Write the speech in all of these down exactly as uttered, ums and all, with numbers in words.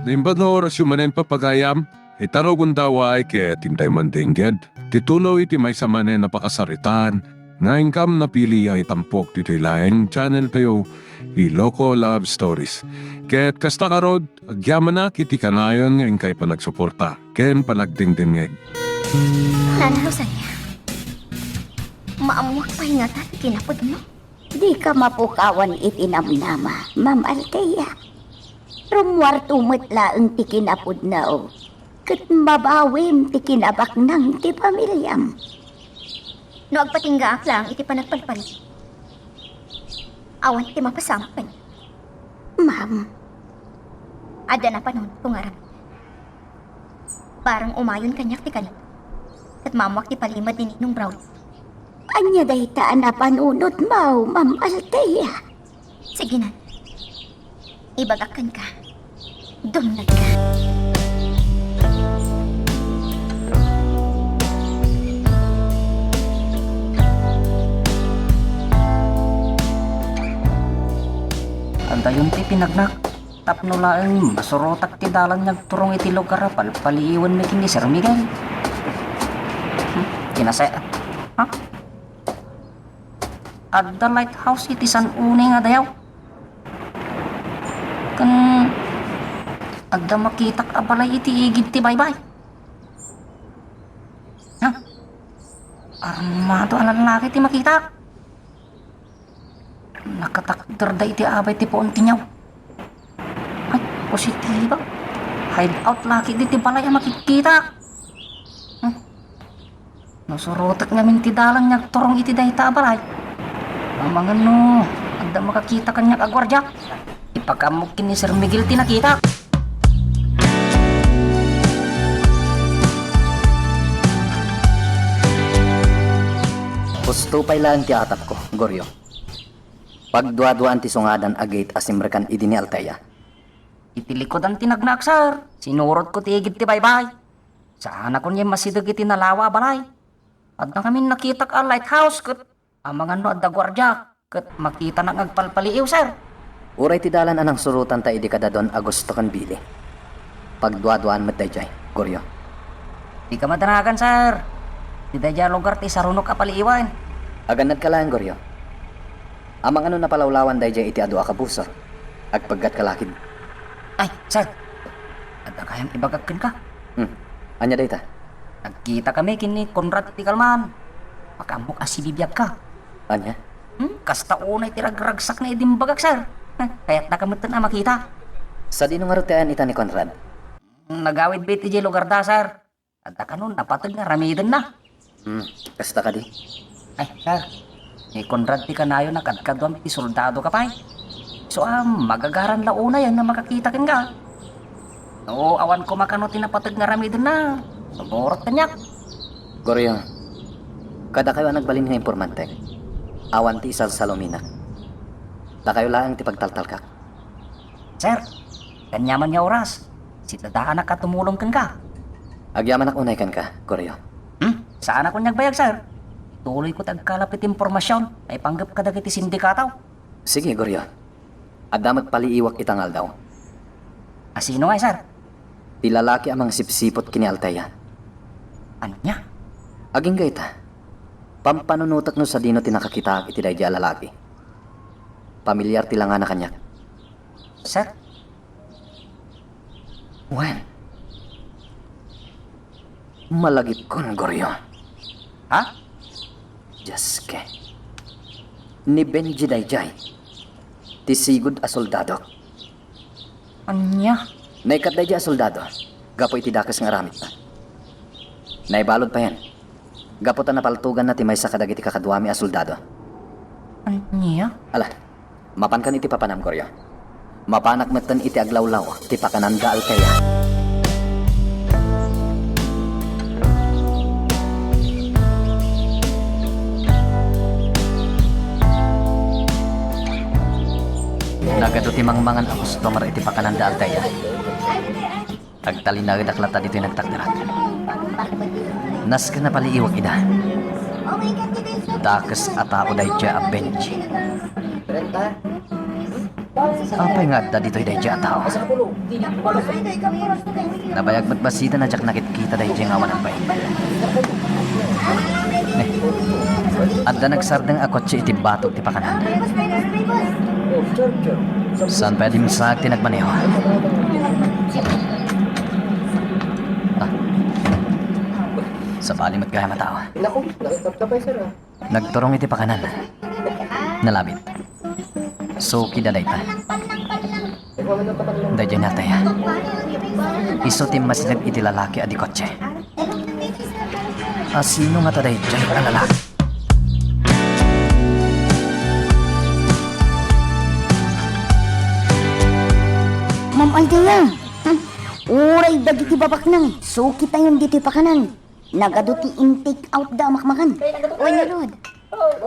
Naimbag nga orasyo manen, papagayam, ita rugonda, ket intay man dengged ti tuloy ti maysa manen a pakasaritaan nga inkam napili a itampok ditoy laeng channel tayo, Iloko Love Stories. Ket kasta ngarud, agyamanak iti kanayon nga inkay panagsuporta ken panagdengdengngeg. Nanang Rosalia, maammoak pay ngata ti kinapudmo? Dika mapukawan iti namnama, Ma'am Althea. Rummuarto met laeng ti kinapudno, ket mabawim ti kinabaknang ti pamiliam. No agpatinggaak laeng iti panagpalpali, awan ti mapasamak kaniak. Ma'am. Adda napanunotko nga aramid. Barang umayon kaniak ti kaniak, ket maammoak ti palimed ni Ninong Braulio. Ania dayta a napanunotmo, Ma'am Althea? Sige, Nan. Ibagak kenka. Dumngegka. Adayon ti pinagnak. Tapno laeng masurotak ti dalan nga agturong iti lugar a palpaliiwenmi ken ni Sir Miguel. Hmm, kinase-, ha? Adda lighthouse iti san-oni nga dayaw. Ken adda makitak a balay iti igid ti baybay. Ha? Armado a lallaki ti makitak. Nakatakderda iti abay ti puon ti niaw. Ay, positiba. Hideout la ketdi ti balay a makikita. Hmm. Nasurotek ngamin ti dalan nga agturong iti dayta a balay. Amangan no adda makakita kaniak a guardia. Ipakaammo ken ni Sir Miguel ti nakita. Husto pay laeng ti atapko, Goryo. Pagduaduaan ti sungadan a gate a simrekan idi ni Althea. Iti likudan ti nagnaak, sir. Sinurotko ti igid ti baybay. Saanakon nga immasideg iti nalawa a balay. Adda ngamin nakitak a lighthouse ket amangan no adda guardia ket makitanak nga agpalpaliiw, sir. Uray ti dalan a nangsurotanta idi kada Don Augusto ken Billy. Pagduaduaan met daydiay, Goryo. Dika madanagan, sir. Ti daydiay a lugar ti sarunok a paliiwen. Agannadka laeng, Goryo. Amangan no napalawlawan daydiay iti adu a kabusor. Agpeggatka la ketdi. Ay, sir. Adda gayam ibagak kenka. Hmm. Ania dayta? Nagkitakami ken ni Conrad iti kalman. Makaammok a sibibiagka. Ania? Hmm? Kasta unay ti ragragsakna idi imbagak, sir. Heh, kayatnaka metten a makita. Sadino ngarud ti ayan ita ni Conrad? Nagawidmi iti diay lugarda, sir. Adda kano napateg nga aramidenna. Hmm, kasta kadi? Ay, sir. Ni Conrad ti kanayon a kadkaduam iti soldado ka pay. Isu a, magagaran la unayen a makakita kenka. No awan koma kano ti napateg nga aramidenna, sumurot kaniak. Goryo, kadakayo a nagbalin nga informante, awan ti isalsaluminak. Dakayo laeng ti pagtaltalkak. Sir, ken aniaman nga oras, sidadaanak a tumulong kenka. Agyamanak unay kenka, Goryo. Hmm? Saanakon nga agbayag, sir. Ituloyko ti agkalap iti impormasion maipanggep kadagiti sindikato. Sige, Goryo. Adda met paliiwak ita nga aldaw. A sino ngay, sir? Ti lalaki a mangsipsiput ken ni Althea. Ania? Agingga ita. Pampanunotek no sadino ti nakakitaak iti daydiay a lalaki. Pamilyar ti langana kaniak. Sir? Wen. Malagipkon, Goryo. Ha? Dios ke. Ni Benji daydiay. Ti sigud a soldado. Ania? Naikkat daydiay a soldado gapu iti dakes nga aramidna. Naibalud payen, gapu ta napaltoganna ti maysa kadagiti kakaduami a soldado. Ania? Ala, mapankan iti papanam, Goryo. Mapanak metten iti aglawlaw ti pakananda Althea. Nagadu ti mangmangan a customer iti pakananda Althea. Agtalinaedak latta ditoy nagtakderak. Nasken a paliiwak ida. Dakes a tao daydiay a Benji. Apay nga adda ditoy daydiay a tao? Nabayag met basiten a diak nakitkita daydiay nga awanan pay. Ne, adda nagsardeng a kotse iti batog ti pakanan. Saan pay a dimsaag ti nagmaneho? Ah. Sabali met gayam a tao. Naku, nakikapta pay, sir, ah. Nagturong iti pakanan. Nalabit. Suki dayta. Daydiay ni Althea. Isu ti immasideg iti lalaki a di kotse. A sino ngata daydiay a lalaki? Ma'am Althea, hmm? Uray dagiti babaknang, sukitayon ditoy pakanan. Nagadu ti in-take out da a makmakan. Wenno, Rod.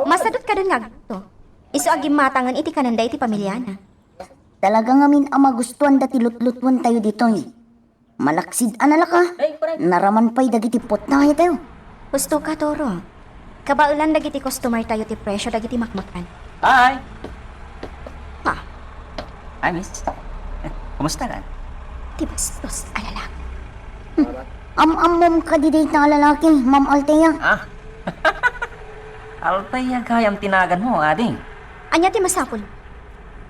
Masadut kadin nga agto. Isu a gimmatangen iti kanenda iti pamiliana. Talaga ngamin a magustuanda ti lutlutuentayo ditoy. Malaksid a nalaka, naraman pay dagiti putnayatayo. Husto ka, Toro. Kabaelan dagiti customer tayo ti presio dagiti makmakan. Hi! Ha? Hi, miss. Kumusta ka? Ti bastos a lalaki. Am-ammom kadi dayta a lalaki, Ma'am Althea? Ah? Althea gayam ti naganmo, ading. Ania ti masapul?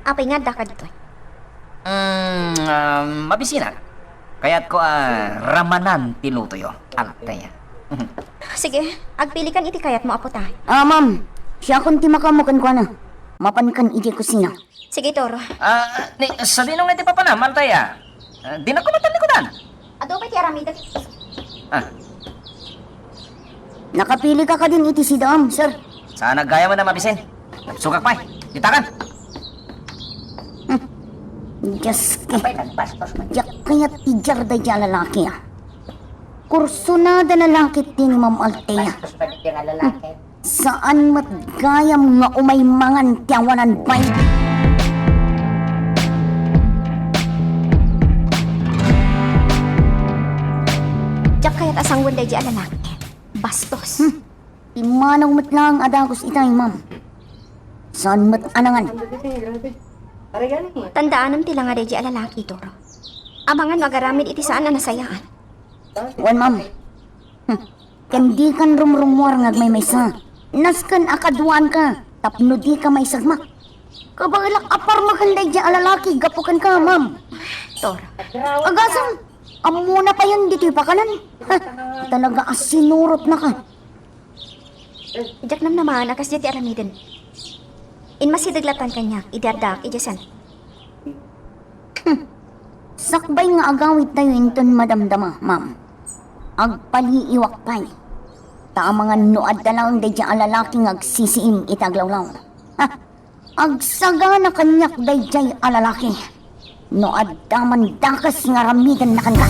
Apay nga addaka ditoy? Mm, um, mabisinak. Kayatko a ramanan ti lutoyo, Althea. Sige, agpilikan iti kayatmo a putahe. Ah, ma'am, siakon ti makaammo kenkuana. Mapankan iti kusina. Sige, Toro. Ah, ni, sadino nga iti papanam, Althea? Ah, dinak koma tallikudan. Adu pay ti aramidek. Ah. Nakapilika kadin iti sidaam, sir? Saan gayam a mabisin? Sukak pay. Ditakan. Hmm. Diyos ko. Apay, nagbastos man. Diak kayat ti diarda daydiay a lalaki, ah. Kursunada na lakit ti ni Ma'am Althea. Bastos man daydiay a lalaki. Hmm. Saan met gayam nga umay mangan ti awanan pay. Diak kayat a sanguen daydiay a lalaki. Bastos. Hmm. Immanaw met laeng a dagus itay, ma'am. Saan met a nangan? Tandaanem ti langa daydiay a lalaki, Toro. Amangan no agaramid iti saan a nasayaan. Wen, ma'am. Hmm. Ken dikan rumrummuar nga agmaymaysa. Nasken a kaduaanka tapno dika maisagmak. Kabaelak a parmeken daydiay a lalaki gapu kenka, ma'am. Toro. Agasem, ammona payen ditoy pakanan. Ha, talaga a sinurotnaka. Diak namnama a kasdiay ti aramiden. Immasideg lattan kaniak idi addaak idiay sentro. Hmm. Sakbay nga agawidtayo inton madamdama, ma'am. Agpaliiwak pay. Ta amangan no adda laeng daydiay a lalaki nga agsisiim iti aglawlaw. Ha? Agsagana kaniak daydiay a lalaki no adda man dakes nga aramidenna kenka.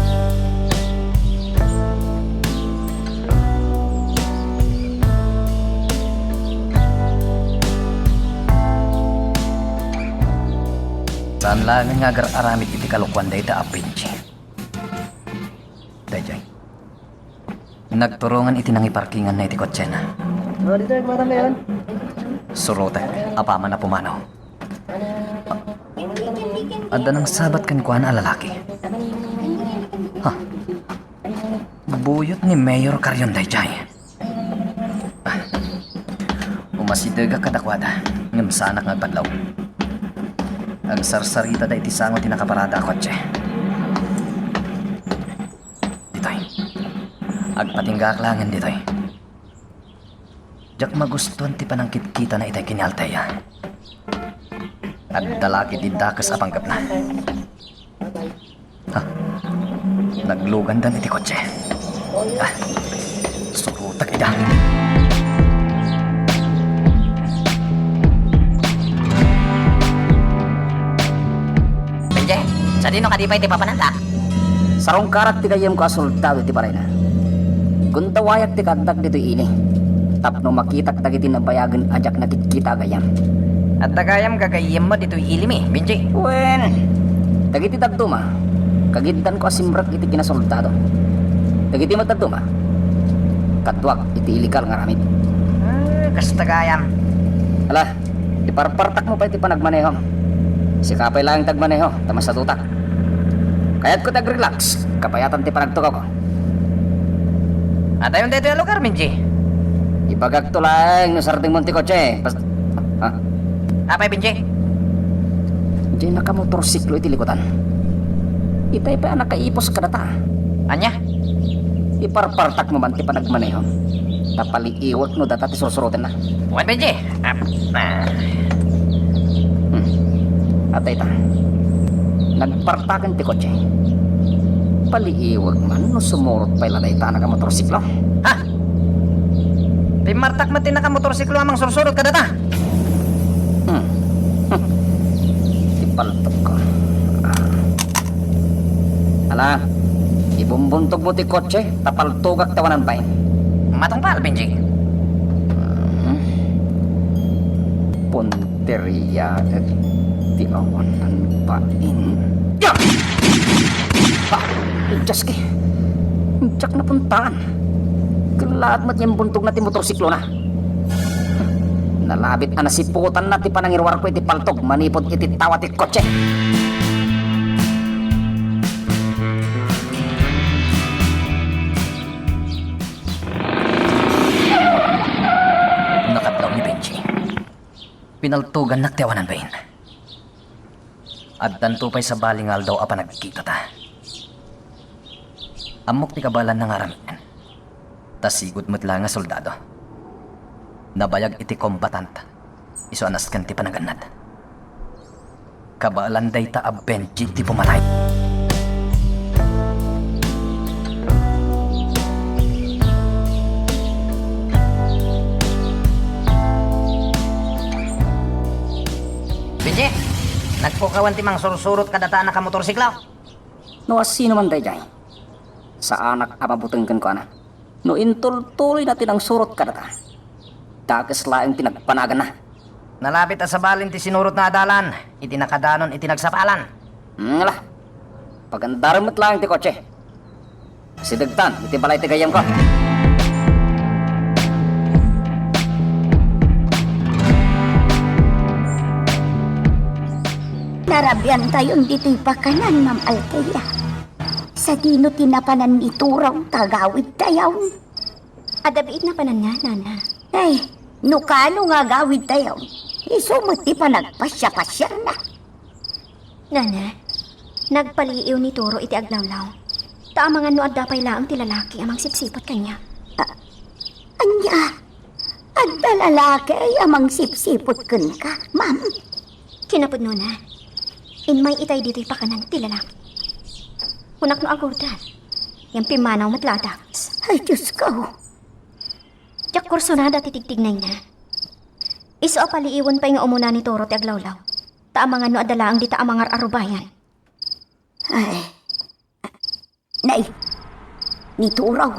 Saan laengen nga agar-aramid iti kalokuan dayta a Benji. Daydiay. Nagturongen iti nangiparkinganna iti kotsena. Oh, dito, marami yan. Surotek, apaman a pumanaw. Adda nangsabat kenkuana a lalaki. Ha? Buyot ni Mayor Carion daydiay. Ah. Umasidegak kadakuada, ngem saanak nga agpadlaw. Agsarsaritada iti sango ti nakaparada a kotse. Ditoy. Agpatinggak laengen ditoy. Diak magustuan ti panangkitkitana itay ken ni Althea. Adda la ketdi dakes a panggepna. Ha? Naglugandan iti kotse. Ah, surotek ida. Benji, sadino kadi pay ti papananda? Sarungkarak ti gayyemko a soldado iti barayna. Gundawayak ti kaaddak ditoy ili tapno makitak dagiti nabayagen a diak nakitkita a gayyem. Adda gayam gagayyemmo ditoy ilimi, Benji? Wen, dagiti dadduma, kagiddanko a simrek iti kinasoldado. Dagiti met dadduma, kaduak iti illegal nga aramid. Ah, kasta gayam. Ala, iparpartakmo pay ti panagmanehom. Sika pay laeng ti agmaneho, ta masadutak. Kayatko ti agrelax, kabayatan ti panagtugawko. Adayon daytoy a lugar, Benji? Ibagakto laeng no sardengmon ti kotse. Bas-, ha? Apay, Benji? Diay nakamotorsiklo iti likudan. Itay pay a nakaipos kadata. Ania? Iparpartakmo man ti panagmaneho. Ta paliiwek no data ti sursurotenna. Wen, Benji. Ah, ah. Hmm. Atay ta. Nagpartaken ti kotse. Paliiwek man no sumurot pay la dayta a nakamotorsiklo. Ha? Pimmartak met ti nakamotorsiklo a mangsursurot kadata. Hmm. Hmm. Ti paltogko. Ah. Ala, ibumbuntogmo ti kotse, ta paltogak ti awanan bain. Matungpal, Benji. Hmm. Punteria ti awanan bain. Ya! Ah! Dios ki! Diak napuntaan. Ket laat met nga imbuntogna ti motorsiklona. Nalabit a nasiputanna ti panangiruarko iti paltog manipud iti tawa ti kotse. Nakadlaw ni Benji. Pinaltogannak ti awanan bain. Addanto pay sabali nga aldaw a panagkitata. Ammok ti kabaelanna nga aramiden. Ta sigud met la nga soldado. Nabayag iti combatant, isu a nasken ti panagannad. Kabaelan dayta a Benji ti pumatay. Benji, nagpukawan ti mangsursurot kadata a nakamotorsiklo. No asino man daydiay, saanak a mabuteng kenkuana. No intultuloyna ti nangsurot kadata, dakes laeng ti nagpanaganna. Nalabit a sabalin ti sinurotna a dalan iti nakadanon iti nagsapalan. Hmm, ala. Pagandarem met laeng ti kotse. Sidegtan iti balay ti gayyemko. Narabiantayon ditoy pakanan, Ma'am Althea. Sadino ti napanan ni Turaw ta agawidtayon? Adda biit napananna, Nana. Ay, no kano nga agawidtayon, isu met ti panagpasiapasiarna. Nana, nagpaliiw ni Turo iti aglawlaw. Ta amangan no adda pay laeng ti lalaki a mangsipsiput kaniak. A-, ania? Adda lalaki a mangsipsiput kenka, ma'am? Kinapudnona, immay itay ditoy pakanan ti lalaki. Kunak no agurdan, ngem pimmanaw met la a dakes. Ay, Diosko! Diak kursunada ti tigtignayna. Isu a paliiwen pay nga umuna ni Toro ti aglawlaw. Ta amangan no adda laeng dita a mangar-arubayan. Ay. Nay, ni Turaw,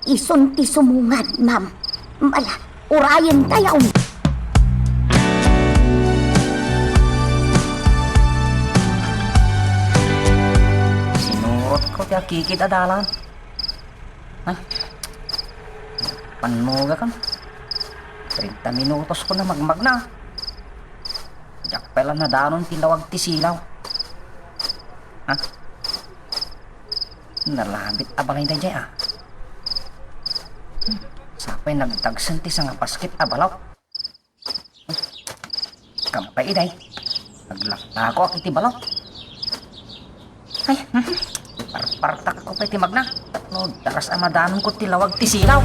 isun ti sumungad, ma'am. Mala, urayentayon. Sinurotko ti akikit a dalan. Ay, pannugakan. Treinta minutos ko na magmagna. Diak pay la nadanon ti lawag ti silaw. Ha? Nalabit a balay daydiay, a. Sapay nagdagsen ti sangapasket a balot. Kampay iday. Naglaklako iti balot. Ay, hmm. Parpartakko pay ti magna. No, daras a madanonko ti lawag ti silaw.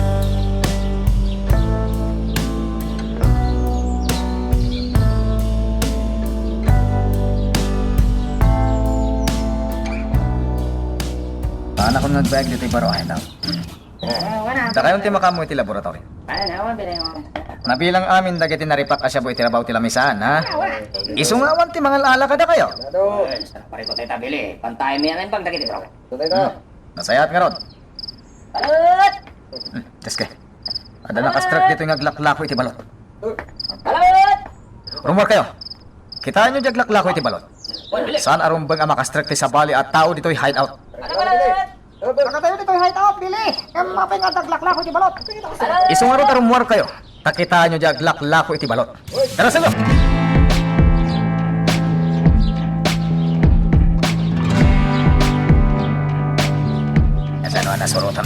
Saan ako nagbaeg ditoy baro, ay, daw. Dakayon ti makaammo iti laboratory. Nabilang amin dagiti naripak a siabu iti rabaw ti lamisaan, ha? Isu nga awan ti mangal-ala kadakayo. Pare ko tayo tabili. Pantay mi ang imbang dagiti bro. Hmm. Nasayaat ngarud. Balut! Hmm, Dios ke. Adda nakastrek ditoy nga aglaklako iti balot. Balut! Rumor kayo. Kitaenyo di aglaklako iti balot. Saan a rumbeng a makastrek ti sabali a tao ditoy hideout? Balut! Pagkatayo ditoy hideout, Billy. Ngem apay nga adda aglaklako iti balot? Isu ngarud a rummuarkayo, ta kitaenyo di aglaklako iti balot. Tara, salo!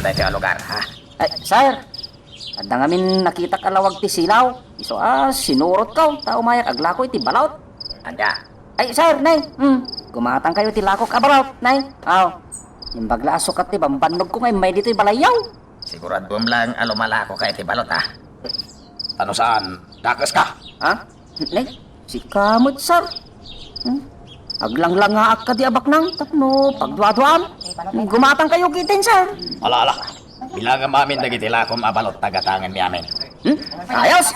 Daytoy a lugar, ha? Ay, sir. Adda ngamin nakitak a lawag ti silaw. Isu a sinurotko, ta umayak aglako iti balot. Ania? Ay, sir, nay. Hmm. Gumatangkayo iti lakok a balot, nay. Aw. Imbag la a sukat ti bambannogko nga immay ditoy balayyo. Siguraduem lang a lumalakoka iti balot, ha? Ta no saan, dakeska. Ha? Nay, sika met, sir. Hmm? Aglanglangaak kadi a baknang tapno pagduaduam. Gumatangkayo ketdin, sir. Ala, ala. Bilangam amin dagiti lakom a balot ta gatangenmi amin. Hmm? Ayos!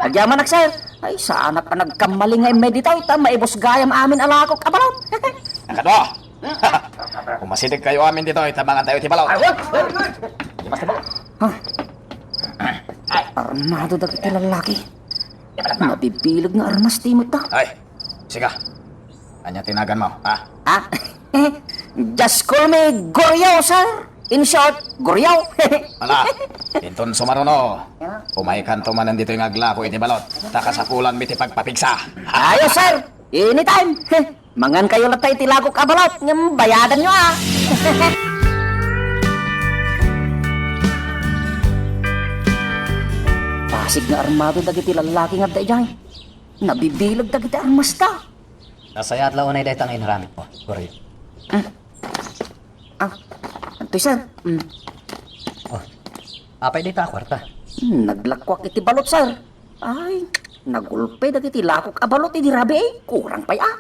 Agyamanak, sir. Ay, saanak a nagkamali nga immay ditoy ta maibus gayam amin a lakok a balot. Nakadua! Umasidegkayo amin ditoy ta mangantayo iti balot. Ay, wag! Wag! Wag! Di mas balot. Ha? Armado dagiti lalaki. Mabibileg nga armas ti met da. Ay, sika. Ania ti naganmo, ha? Ah? Just call me Goryo, sir. In short, Goryo. Ala, inton sumaruno, umaykanto manen ditoy nga aglako iti balot, ta kasapulanmi ti pagpapigsa. Ayos, sir. Anytime. Mangankayo latta iti lakok a balot, ngem bayadanyo, ah. Pasig nga armado dagiti lallaki nga adda idiay. Nabibileg dagiti armasta. Nasayaat la unay dayta nga inaramidmo, Goryo. Hmm. Ah, antoy, sir? Hmm. Oh, apay dayta a kuarta? Hmm, naglakuak iti balot, sir. Ay, nagulpay dagiti lakok a balot idi rabii, eh. Kurang pay, ah.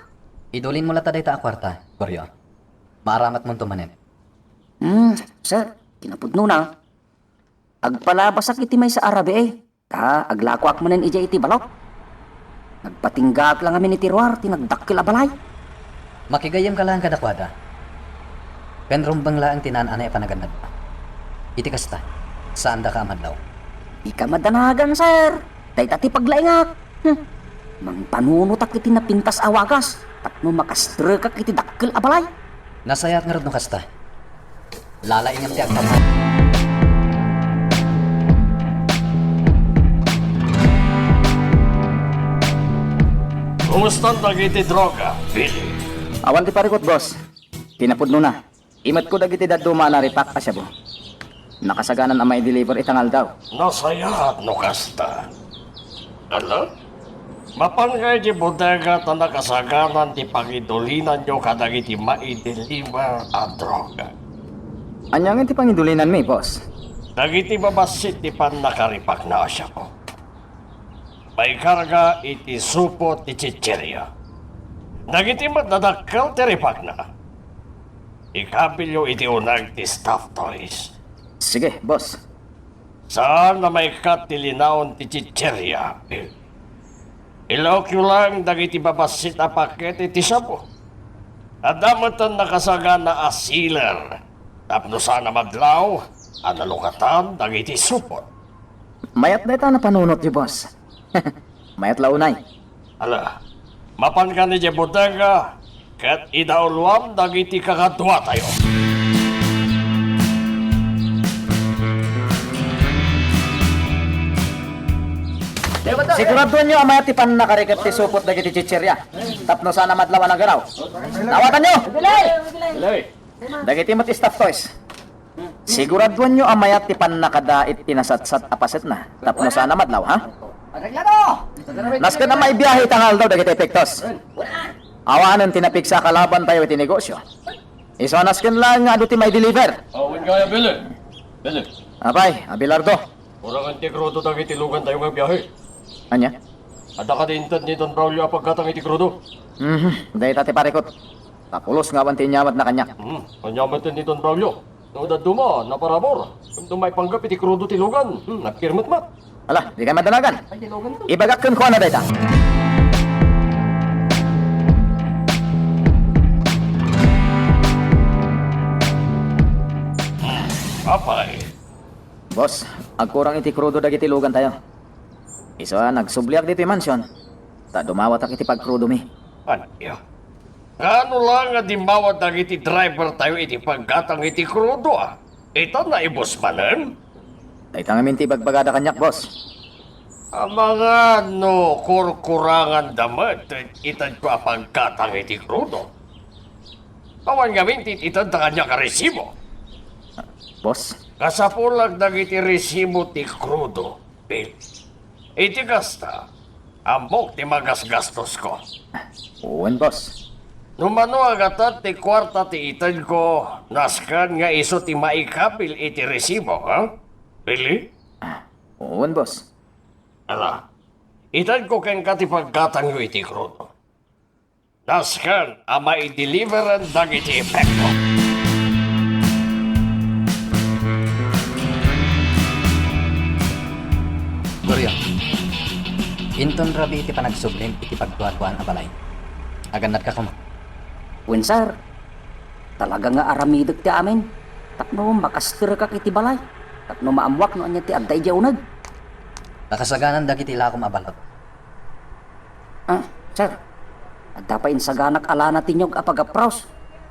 Idulinmo latta dayta a kuarta, Goryo. Maaramatmonto manen. Hmm, sir, kinapudnona, agpalabasak iti maysa a rabii, eh. Ta aglakoak manen idiay iti balot. Nagpatinggaak la ngamin iti ruar ti nagdakkel a balay. Makigayyemka laeng kadakuada. Ken rumbeng laeng ti naan-anay a panagannadda. Iti kasta, saandaka a madlaw. Dika madanagan, sir. Dayta ti paglaingak. Hmm. Mangpanunotak iti napintas a wagas tapno makastrekak iti dakkel a balay. Nasayaat ngarud no kasta. Lalaingem ti agpamag- Kumustan dagiti droga, Billy? Awan ti parikut, boss. Kinapudnona, imetko dagiti dadduma a naripak a shabu. Nakasaganan a maideliver ita nga aldaw. Nasayaat no kasta. Ala? Mapanka idiay bodega ta nakasaganan ti pangidulinanyo kadagiti maideliver a droga. Ania ngay ti pangidulinanmi, boss? Dagiti babassit ti pannakaripakna a shabu. Maikarga iti supot ti chicheria. Dagiti met nadakkel ti ripakna, ikabilyo iti uneg ti stuffed toys. Sige, boss. Saan a maikkat ti linaon ti chicheria, Bill. Ilaokyo lang dagiti babassit a paket iti shabu. Adda metten nakasagana a sealer tapno saan a madlaw a nalukatan dagiti supot. Mayat dayta a napanunotyo, boss. Mayat la unay. Ala, mapankan idiay bodega ket idauloam dagiti kakaduatayo. Siguraduenyo a mayat ti pannakariket ti supot dagiti chicheria tapno saan a madlaw a nagaraw. Dawatanyo! Dagiti met stuffed toys. Siguraduanyo a mayat ti pannakadait ti nasatsat a pasetna tapno saan a madlaw, ha? Nasken a maibiahe ita nga aldaw dagiti epektos. Awanen ti napigsa a kalabantayo iti negosio. Isu a nasken laeng nga adu ti maideliver. Awan kaya, Billy. Billy. Apay, Abelardo. Kurangan ti krudo dagiti lugantayo nga biahe. Ania? Adda kadi inted ni Don Braulio a paggatang iti krudo? Mhm, dayta ti parikut. Tapulos nga awan ti inyawatna kaniak. Hmm, ania met ni Don Braulio? No dadduma, naparabur. Ngem no maipanggep iti krudo ti lugan, hmm, nagpirmet met. Ala, dikay madanagan. Ibagak kenkuana dayta. Apay. Boss, agkurang iti krudo dagiti lugantayo. Isu a nagsubliak ditoy mansion, ta dumawatak iti pagkrudomi. Ania? Kaano la nga dimmawat dagiti drivertayo iti paggatang iti krudo, a? Ita naibus manen? Dayta ngamin ti ibagbagada kaniak, boss. Amangan no kurkuranganda met ti itedko a paggatang iti krudo. Awan ngamin ti itedda kaniak a resibo. Boss? Kasapulak dagiti resibo ti krudo, Bill. Iti kasta, ammok ti magasgastosko. Wen, boss. No mano a gatad ti kuarta ti itedko, nasken nga isu ti maikabil iti resibo, ha? Billy? Wen, boss. Ala, itedko kenka ti paggatangyo iti krudo. Nasken a maideliveran dagiti epekto. Gloria, inton rabii ti panagsublim iti pagduaduaan a balay. Agannadka koma. Wen, sir. Talaga nga aramidek ti amin. Tapno makasterekak iti balay. Tapno maammoak no ania ti adda idiay uneg. Nakasaganan dagiti lakom a balot. Ah, sir. Adda pay insaganak a lana ti niyog a pagapros.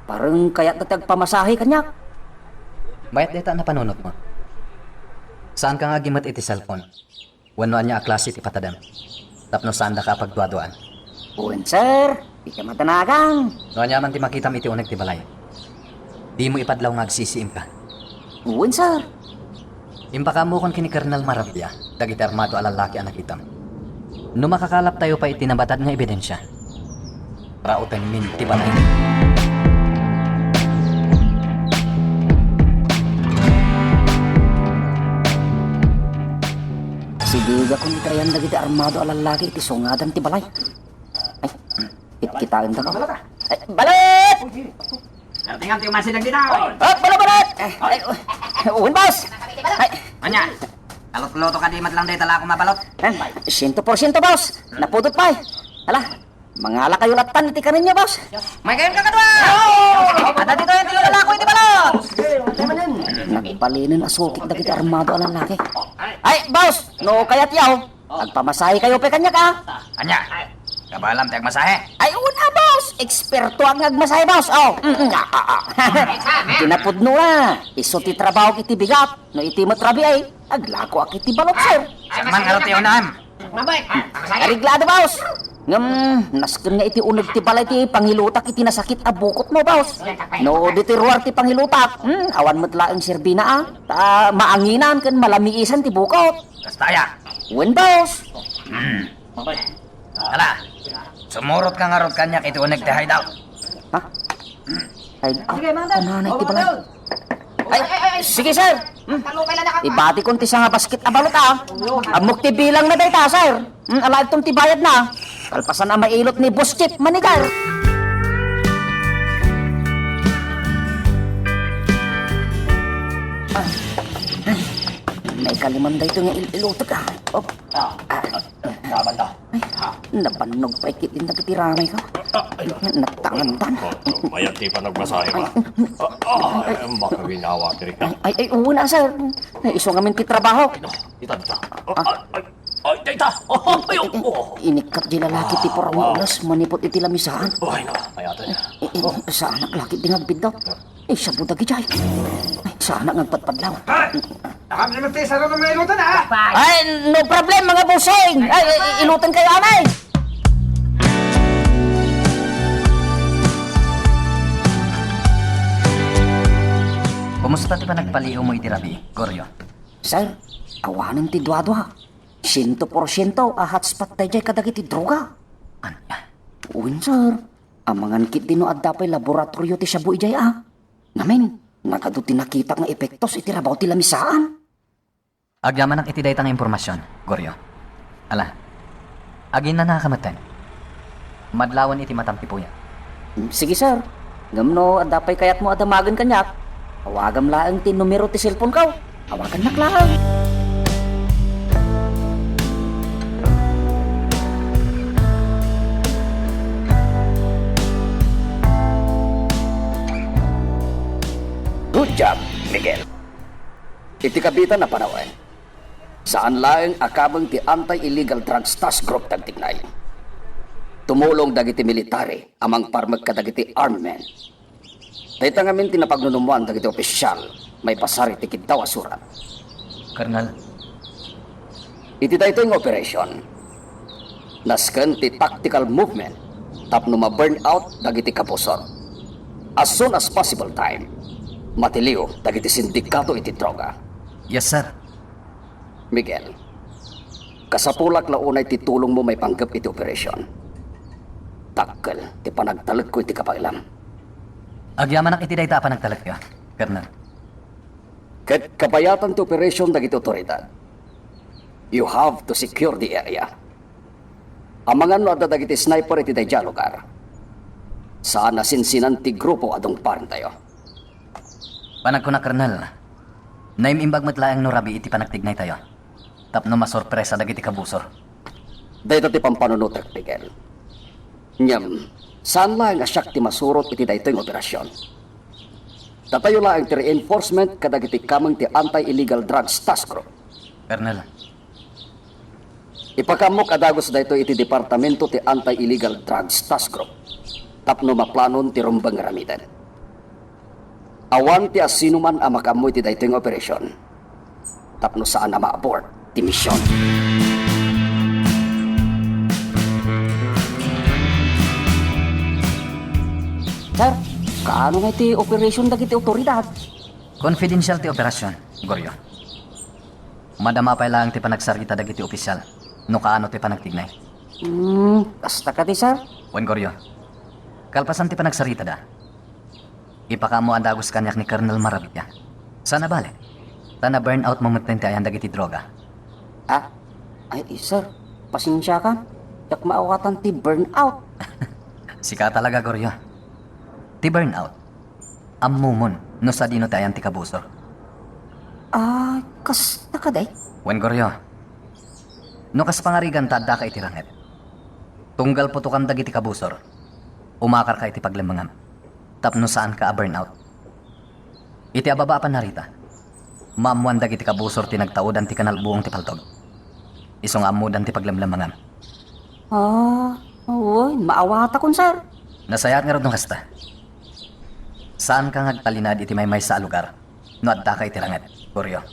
Pareng kayatda ti agpamasahe kaniak. Mayat dayta a napanunotmo. Saanka nga agimmet iti cellphone wenno ania a klase ti patadem tapno saandaka a pagduaduaan. Wen, sir. Dika madanagan. No ania man ti makitam iti uneg ti balay, dimo ipadlaw nga agsisiimka. Wen, sir. Impakaammokon ken ni Colonel Maravilla dagiti armado a lallaki a nakitam. No makakalaptayo pay iti nabatad nga ebidensia, raotenmin ti balay. Sigegakon iti ayan dagiti armado a lallaki iti sungadan ti balay. Ay, kitkitaendaka. Ay, balot! Pertingan ti umasideg dita. Ah, balot, balot! Ay, ay, wen, boss! Ay. Ania? Alutluto kadi met lang dayta lakom a balot? Eh, siento porsiento, boss. Napudot pay. Ala, mangalakayo lattan iti kanenyo, boss. Maykayon kakadua! Adda ditoy ti lalako iti balot! Nagbalinen a sukit dagiti armado a lallaki. Ay, boss! No kayatyo, agpamasahekayo pay kaniak, a? Ania? Kabaelam ti agmasahe? Ay, wen a, boss! Ekspertoak nga agmasahe, boss! Oh, mm, mm, ah, ah, ah. Kinapudno na. Isu ti trabahok iti bigat. No iti met rabii, aglakoak iti balot, sir. Siak man ngarud ti unam. Areglado, boss. Ngem, nasken nga iti uneg ti balay ti pangilutak iti nasakit a bukotmo, boss. No ditoy ruar ti pangilutak, hmm, awan met laeng serbina, a. Ta maanginan ken malamiisan ti bukot. Kasta aya? Wen, boss. Hmm. Ala, sumurotka ngarud kaniak iti uneg ti hideout. Ha? Hideout? Kunana iti balay. Ay, sige, sir. Hmm. Ibatikon ti sangabasket a balot, a. Ammok ti bilangna dayta, sir. Hmm, ala, adton ti bayadna. Kalpasan a mailot ni Boss Chief, manager. Naikaliman daytoy nga il-ilutek, a. Op. Ah, ah, ah, ah, banda. Ay, nabannog pay ketdin dagiti ramay ko. Ah, ay, ah. Natangantan. Oh, oh, mayat ti panagmasahe, ba? Ah, ah, ay, makaginawa, diri ka. Ay, ay, ay, wen a, sir. Isu ngamin ti trabaho. Ay, no, ita, ita. Ah, ah. Ay, ay, ay, ita, ita. Oh, ay, oh, oh. Inikkat di lalaki ti purong ulas manipot iti lamisaan. Ay, no, mayat. I-, i-, saanak lakit di nga agbiddut. Ay, siya po dagiti ay. Ay, saan nga agpadpadlaw? Ha? Nakam naman tayo sa ron ng mga ilutan, ha? Ay, no problem, mga bossing. Ay, ay, ilutan kayo, amay. Kumusta ti panagpaliiw mo iti rabii, Goryo? Sir, awanen ti dua-dua. Siento porsiento a hotspot daydiay kadagiti droga. Ania? Wen, sir. Amangan ketdi no adda pay laboratorio ti shabu idiay, a. Ngamin, nagadu ti nakitak nga epektos iti rabaw ti lamisaan. Agyamanak iti dayta nga impormasion, Goryo. Ala, aginnanaka metten. Madlawen iti matam ti puyat. Mm, sige, sir. Ngem no adda pay kayatmo a damagen kaniak, awagam laeng ti numero ti cellphone ko. Awagannak laeng. Good job, Miguel. Iti kabiitan a panawen, saan laeng a kabeng ti Anti-Illegal Drugs Task Group ti agtiknayen. Tumulong dagiti military a mangparmek kadagiti armed men. Dayta ngamin ti napagnunumoan dagiti opisial maipasar iti kiddaw a surat. Colonel. Iti daytoy nga operation, nasken ti tactical movement tapno ma-burn out dagiti kabusor. As soon as possible time, Matiliw dagiti sindikato iti droga. Yes, sir. Miguel, kasapulak la unay ti tulongmo maipanggep iti operasyon. Dakkel ti panagtalekko iti kabaelam. Agyamanak iti dayta a panagtalekyo, Colonel. Ket kabayatan ti operasyon dagiti otoridad. You have to secure the area. Amangan no adda dagiti sniper iti daydiay a lugar. Saan a sinsinan ti grupo a dungparentayo. Panagkuna, Colonel, naim-imbag met laeng no rabii ti panagtignaytayo tapno masorpresa dagiti kabusor. Dayta ti pampanunotek, Miguel. Ngem, saan laeng a siak ti masurot iti daytoy nga operasyon. Datayo laeng ti reinforcement kadagiti kameng ti Anti-Illegal Drugs Task Group. Colonel, ipakaammok a dagus daytoy iti Departamento ti Anti-Illegal Drugs Task Group tapno maplanon ti rumbeng nga aramiden. Awan ti asinoman a makaammo iti daytoy nga operasyon tapno saan a ma-abort ti mision. Sir, kaano nga iti operasyon dagiti otoridad? Confidential ti operasyon, Goryo. Madama pay laeng ti panagsarita dagiti opisyal no kaano ti panagtignay. Hmm, kasta kadi, sir? Wen, Goryo. Kalpasan ti panagsaritada, ipakaammo a dagus kaniak ni Colonel Maravilla. Saan a bale, ta na-burnout mo metten ti ayan dagiti droga. Ah? Ay, sir, pasensiakan. Diak maawatan ti burnout. Sika talaga, Goryo. Ti burnout, ammomon no sadino ti ayan ti kabusor. Ah, kasta kadi? Wen, Goryo, no kas pangarigan ta addaka iti ranget, tunggal putokam dagiti kabusor, umakarka iti paglemmengam tapno saanka a burnout. Iti ababa a pannarita, maammoan dagiti kabusor ti nagtaudan ti kanalbuong ti paltog. Isu nga ammodan ti paglemlemmengam. Ah, wen, maawatakon, sir. Nasayaat ngarud no kasta. Saanka nga agtalinaed iti maymaysa a lugar no addaka iti ranget, Goryo.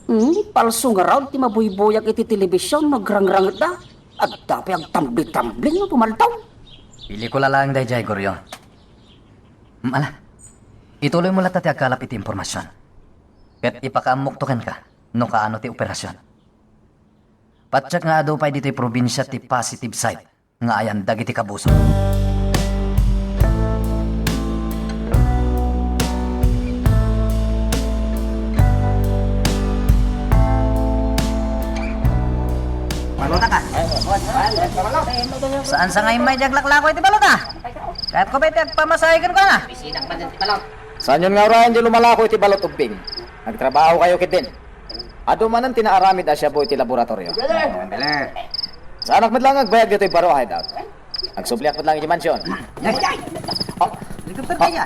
Hmm, palso ngarud ti mabuybuyak iti telebision no agrangrangetda. Adda pay agtambling-tambling no pumaltaw. Pelikula laeng daydiay, Goryo. Hmm, ala. Ituloymo latta ti agkalap iti impormasion. Ket ipakaammokto kenka no kaano ti operasyon. Patiek nga adu pay ditoy probinsia ti positive side nga ayan dagiti kabusor. Balota ka? Saan sa nga immay di aglaklako iti balota? Kayatko pay ti agpamasahe kenkuana. Saanyon nga urayen ti lumalako iti balot, Ubbing. Nagtrabaho kayo ketdin. Adu manen ti naaramid a shabu iti laboratorio. Saanak met laeng agbayag ditoy baro a hideout. Agsubliak met laeng iti mansion. Helicopter kaya?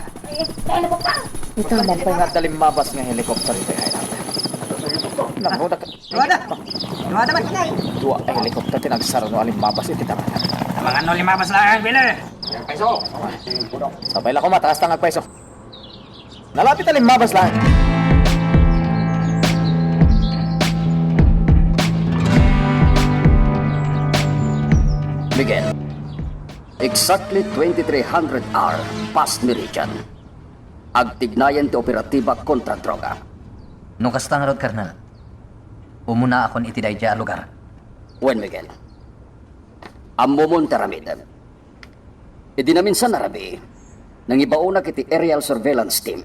Ita man pay nga adda limmabas nga helicopter iti hideout. Nangrudak. Duada. Duada man. Dua a helicopter ti nagsarno a limmabas iti dagat. Amangan no limmabas laeng, Billy. Sapay la koma, ta kasta nga agpayso. Nalapit a limmabas laeng. Miguel, exactly twenty-three hundred hour past meridian. Agtignayan ti operatiba kontra droga. No kasta ngarud, Colonel, umunaakon iti daydiay a lugar. Wen, Miguel. Ammomon ti aramidem. Idi naminsan a rabii, nangibaonak iti aerial surveillance team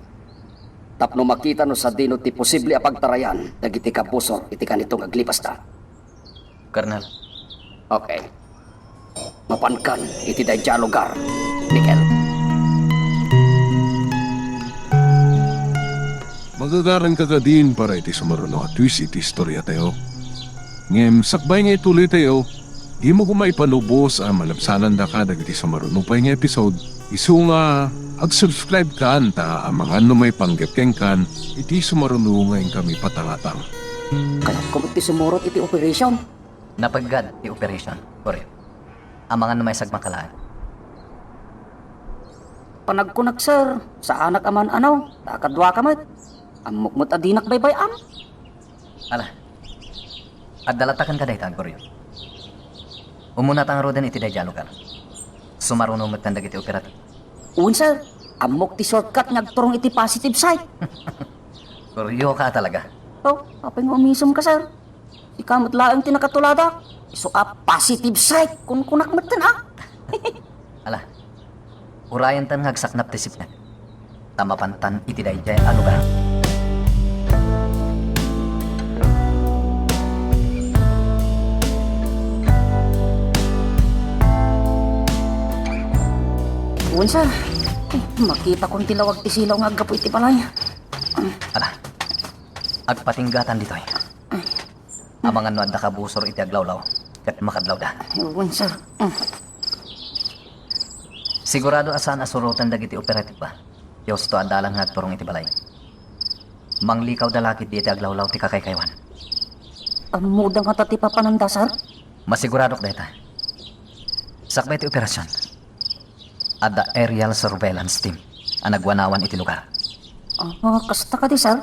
tapno makita no sadino ti posible a pagtarayan dagiti kabusor iti kanito nga aglibasta. Colonel. Okay. Mapankan iti daydiay a lugar, Miguel. Magagaranka kadin para iti sumaruno a twist iti istoriatayo. Ngem sakbay nga ituloytayo, dimo koma ipanubos a malabsanandaka dagiti sumaruno pay nga episode, isu nga ag-subscribe kan ta amangan no maipanggep kenkan iti sumaruno nga inkami patangatang. Kayatko met ti sumurot iti operation. Napeggad ti operation, Goryo. Amangan no maisagmaka laeng. Panagkunak, sir, saanak a man-anaw, ta kaduaka met. Ammok met a dinak baybay-am. Ala, adda latta kenka dayta, Goryo. Umunata ngaruden iti daydiay a lugar. Sumaruno metten dagiti operatibo. Wen, sir. Ammok ti shortcut nga agturong iti positive side. Kuryo ka talaga. Oh, apay nga umisem ka, sir? Sika met laeng ti nakatulada. Isu a positive side. Kunkunak metten, ah. Ala, urayentan nga agsaknap ti sipnget. Ta mapantan iti daydiay a lugar. Wen, sir. Makitakon ti lawag ti silaw nga aggapu iti balay. Ala, agpatinggatan ditoy. Amangan no adda kabusor iti aglawlaw, ket makadlawda. Wen, sir. Sigurado a saan a suroten dagiti operatiba. Ti husto a dalan nga agturong iti balay. Manglikaw da la ketdi iti aglawlaw ti kakaykaywan. Ammoda ngata ti papananda, sir? Masiguradok dayta. Sakbay ti operasion, adda aerial surveillance team a nagwanawan iti lugar. Ah, kasta kadi, sir?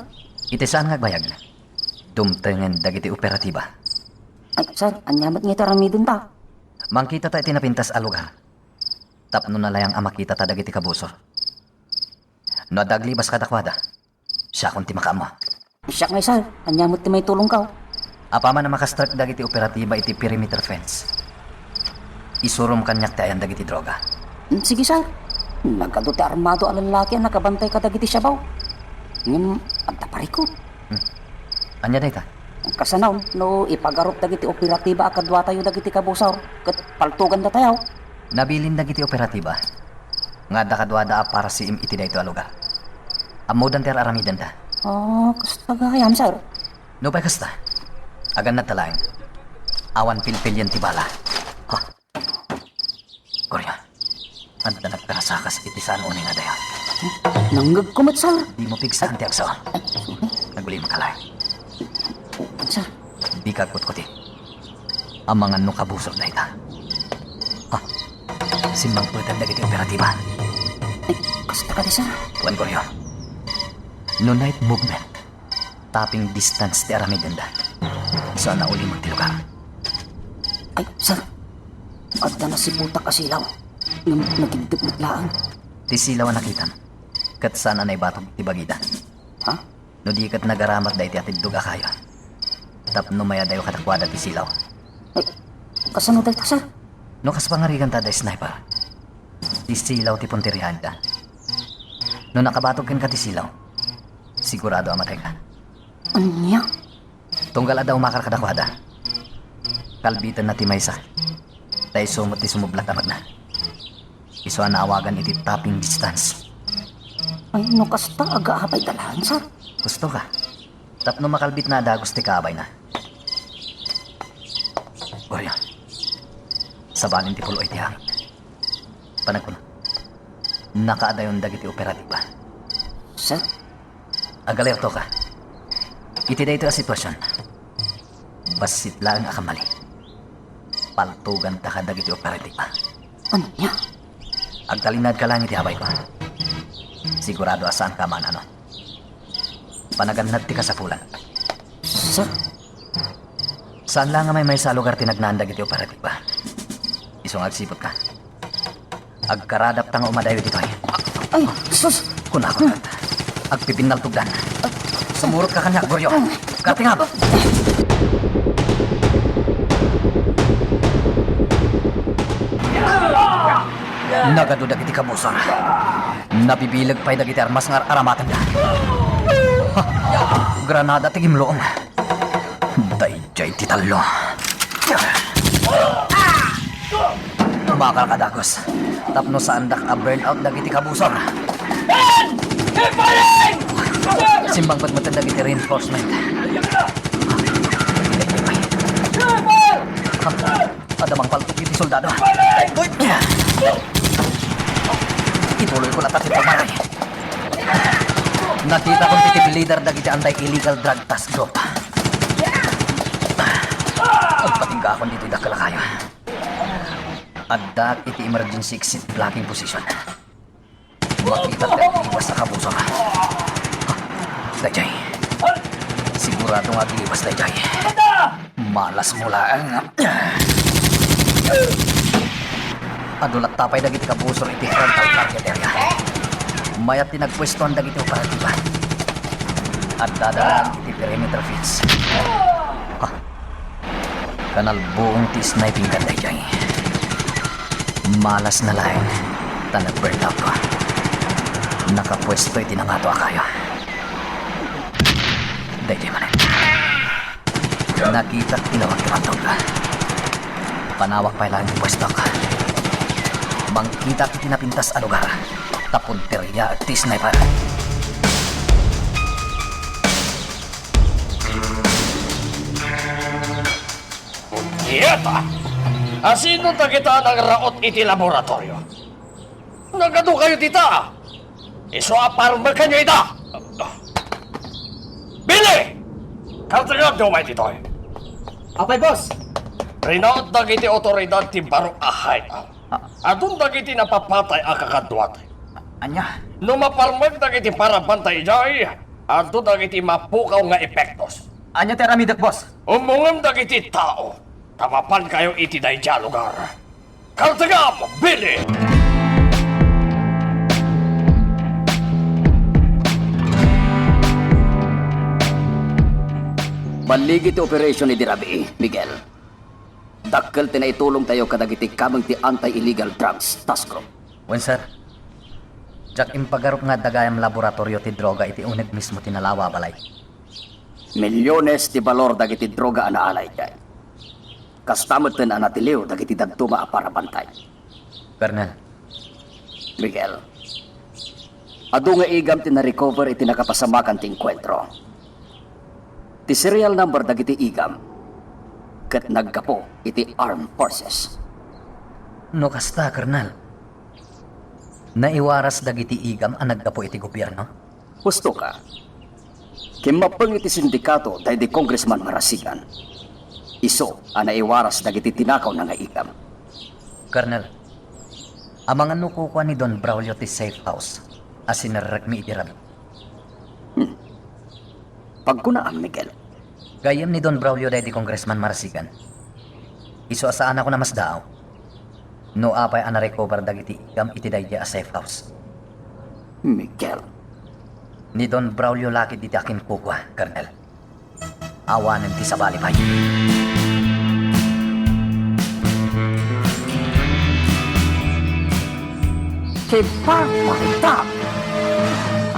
Iti saan nga agbayag, dumtengen dagiti operatiba. Ay, sir, ania met nga iti aramidenta? Mangkitata iti napintas a lugar tapno nalayang a makitata dagiti kabusor. No adda aglibas kadakuada, siakon ti makaammo. Siak ngay, sir, ania met ti maitulongko? Apaman a makastrek dagiti operatiba iti perimeter fence, isurom kaniak ti ayan dagiti droga. Mm, sige, sir. Nagadu ti armado a lallaki a nakabantay kadagiti siabaw. Ngem adda parikut. Hmm. Ania dayta? Kasano no ipagarup dagiti operatiba a kaduatayo dagiti kabusor ket paltogandatayo? Nabilin dagiti operatiba nga adda kaduada a para siim iti daytoy a lugar. Ammodan ti ar-aramidenda. Oh, kasta gayam, sir. Nupay kasta, agannadta laeng. Awan pilpilian ti bala. Ha? Goryo, adda nagkarasakas iti saan unay nga dayaw. Nangngegko met, sir. Dimo pigsaan ti agsaw. Ay, sorry. Nagulimaka laeng. Sir. Dika agkutkuti. Amangan no kabusor dayta. Ha? Simmangpeten dagiti operatiba. Ay, kasta kadi, sir. Wen, Goryo. No night movement, tapping distance ti aramidenda. Saan a ulimag ti lugar. Ay, sir. Adda nasiputak a silaw. Ngem nagigdep met laeng. Ti silaw a nakitam, ket saan a naibatog ti bagida. Ha? No di ket nagaramat dayta a tiddog a kayo tapno mayadayo kadakuada ti silaw. Ay, kasano dayta, sir? No kas pangariganta adda sniper, ti silaw ti punteriaenda. No nakabatog kenka ti silaw, sigurado a matayka. Ania? Tunggal adda umakar kadakuada, kalbitenna ti maysa, ta isu met ti sumublat a magna. Isu a naawagan iti tapping distance. Ay, no kasta, agaabay da laeng, sir. Husto ka. Tapno makalbitna a dagus ti kaabayna. Goryo, sabalin ti puloy ti hangin. Panagkunak, nakaadayon dagiti operatiba. Sir? Agalerto ka. Iti daytoy a sitwasion, bassit laeng a kammali. Paltoganta kadagiti operatiba. Ania? Agtalinaedka laeng iti abayko. Sigurado a saanka a maananot. Panagannad ti kasapulan. Sir? Saan la nga maymaysa a lugar ti nagnaan dagiti operatiba. Isu nga agsiputka, agkaradapta nga umadayo ditoy. Ay, sus! Kunakon, agpipinnaltogdan. Sumurot ka kaniak, Goryo. Katingab! Nagadu dagiti kabusor. Nabibileg pay dagiti armas nga ar-aramatenda. Ha! Granada ti gimlom. Daydiay ti tallo. Makal ka dagus. Tapno saandak a burn out dagiti kabusor. Simmangpet met dagiti reinforcement. Adda mangpaltok iti soldado. Ituloy ko latta ti pamaray. Nakita ko ti team leader dagiti anti-illegal drug task group. Agpatinggaakon ditoy dakkel a kayo. Addaak iti emergency exit blocking position. Makita ti aglibas a kabusor. Daydiay. Sigurado nga aglibas daydiay. Malasmo laeng. Adu latta pay dagiti kabusor iti frontal target area. Mayat ti nagpuestoan dagiti operatiba. Addada laeng iti perimeter fence. Ah, kanalbuong ti sniping gun daydiay. Malasna laeng ta nag-burn up. Nakapuesto iti nangato a kayo. Daydiay manen. Nakitak ti lawag ti bantog. Panawak pay laeng ti puestok. Mangkitak iti napintas a lugar ta punteriaek ti sniper. Ita! Asino dagita a nangraot iti laboratorio? Nagadu kayo dita! Isu a parmekanyo ida! Billy! Kartengan ti umay ditoy! Apay, boss? Rinaot dagiti otoridad ti baro a hideout. Ah. Adun dagiti napapatay a kakaduat. Ania? No maparmek dagiti parabantay idiay, adun dagiti mapukaw nga epektos. Ania ti aramidek, boss? Ummongem dagiti tao, ta mapankayo iti daydiay a lugar. Kartengam, Billy! Balligi ti operation idi rabii, Miguel. Dakkel ti naitulongtayo kadagiti kameng ti Anti-Illegal Drugs Task Group. Wen, sir. Diak impagarup nga adda gayam laboratorio ti droga iti uneg mismo ti nalawa a balay. Milyones ti balor dagiti droga a naalay idiay. Kasta metten a natiliw dagiti dadduma a parabantay. Colonel. Miguel, adu nga igam ti narecover iti nakapasamakan ti engkuentro. Ti serial number dagiti igam ket naggapu iti armed forces. No kasta, Colonel, naiwaras dagiti igam a naggapu iti gobierno? Husto ka. Kimmappeng iti sindikato daydi Congressman Marasigan. Isu a naiwaras dagiti tinakawna nga igam. Colonel, amangan no kukua ni Don Braulio ti safe house a sinerrekmi iti rabii. Hmm. Pagkunaam, Miguel. Gayyem ni Don Braulio daydi Congressman Marasigan. Isu a saanakon a masdaaw no apay a narecover dagiti igam iti daydiay a safe house. Miguel. Ni Don Braulio la ketdi ti akinkukua, Colonel. Awanen ti sabali pay. Kipagpakita!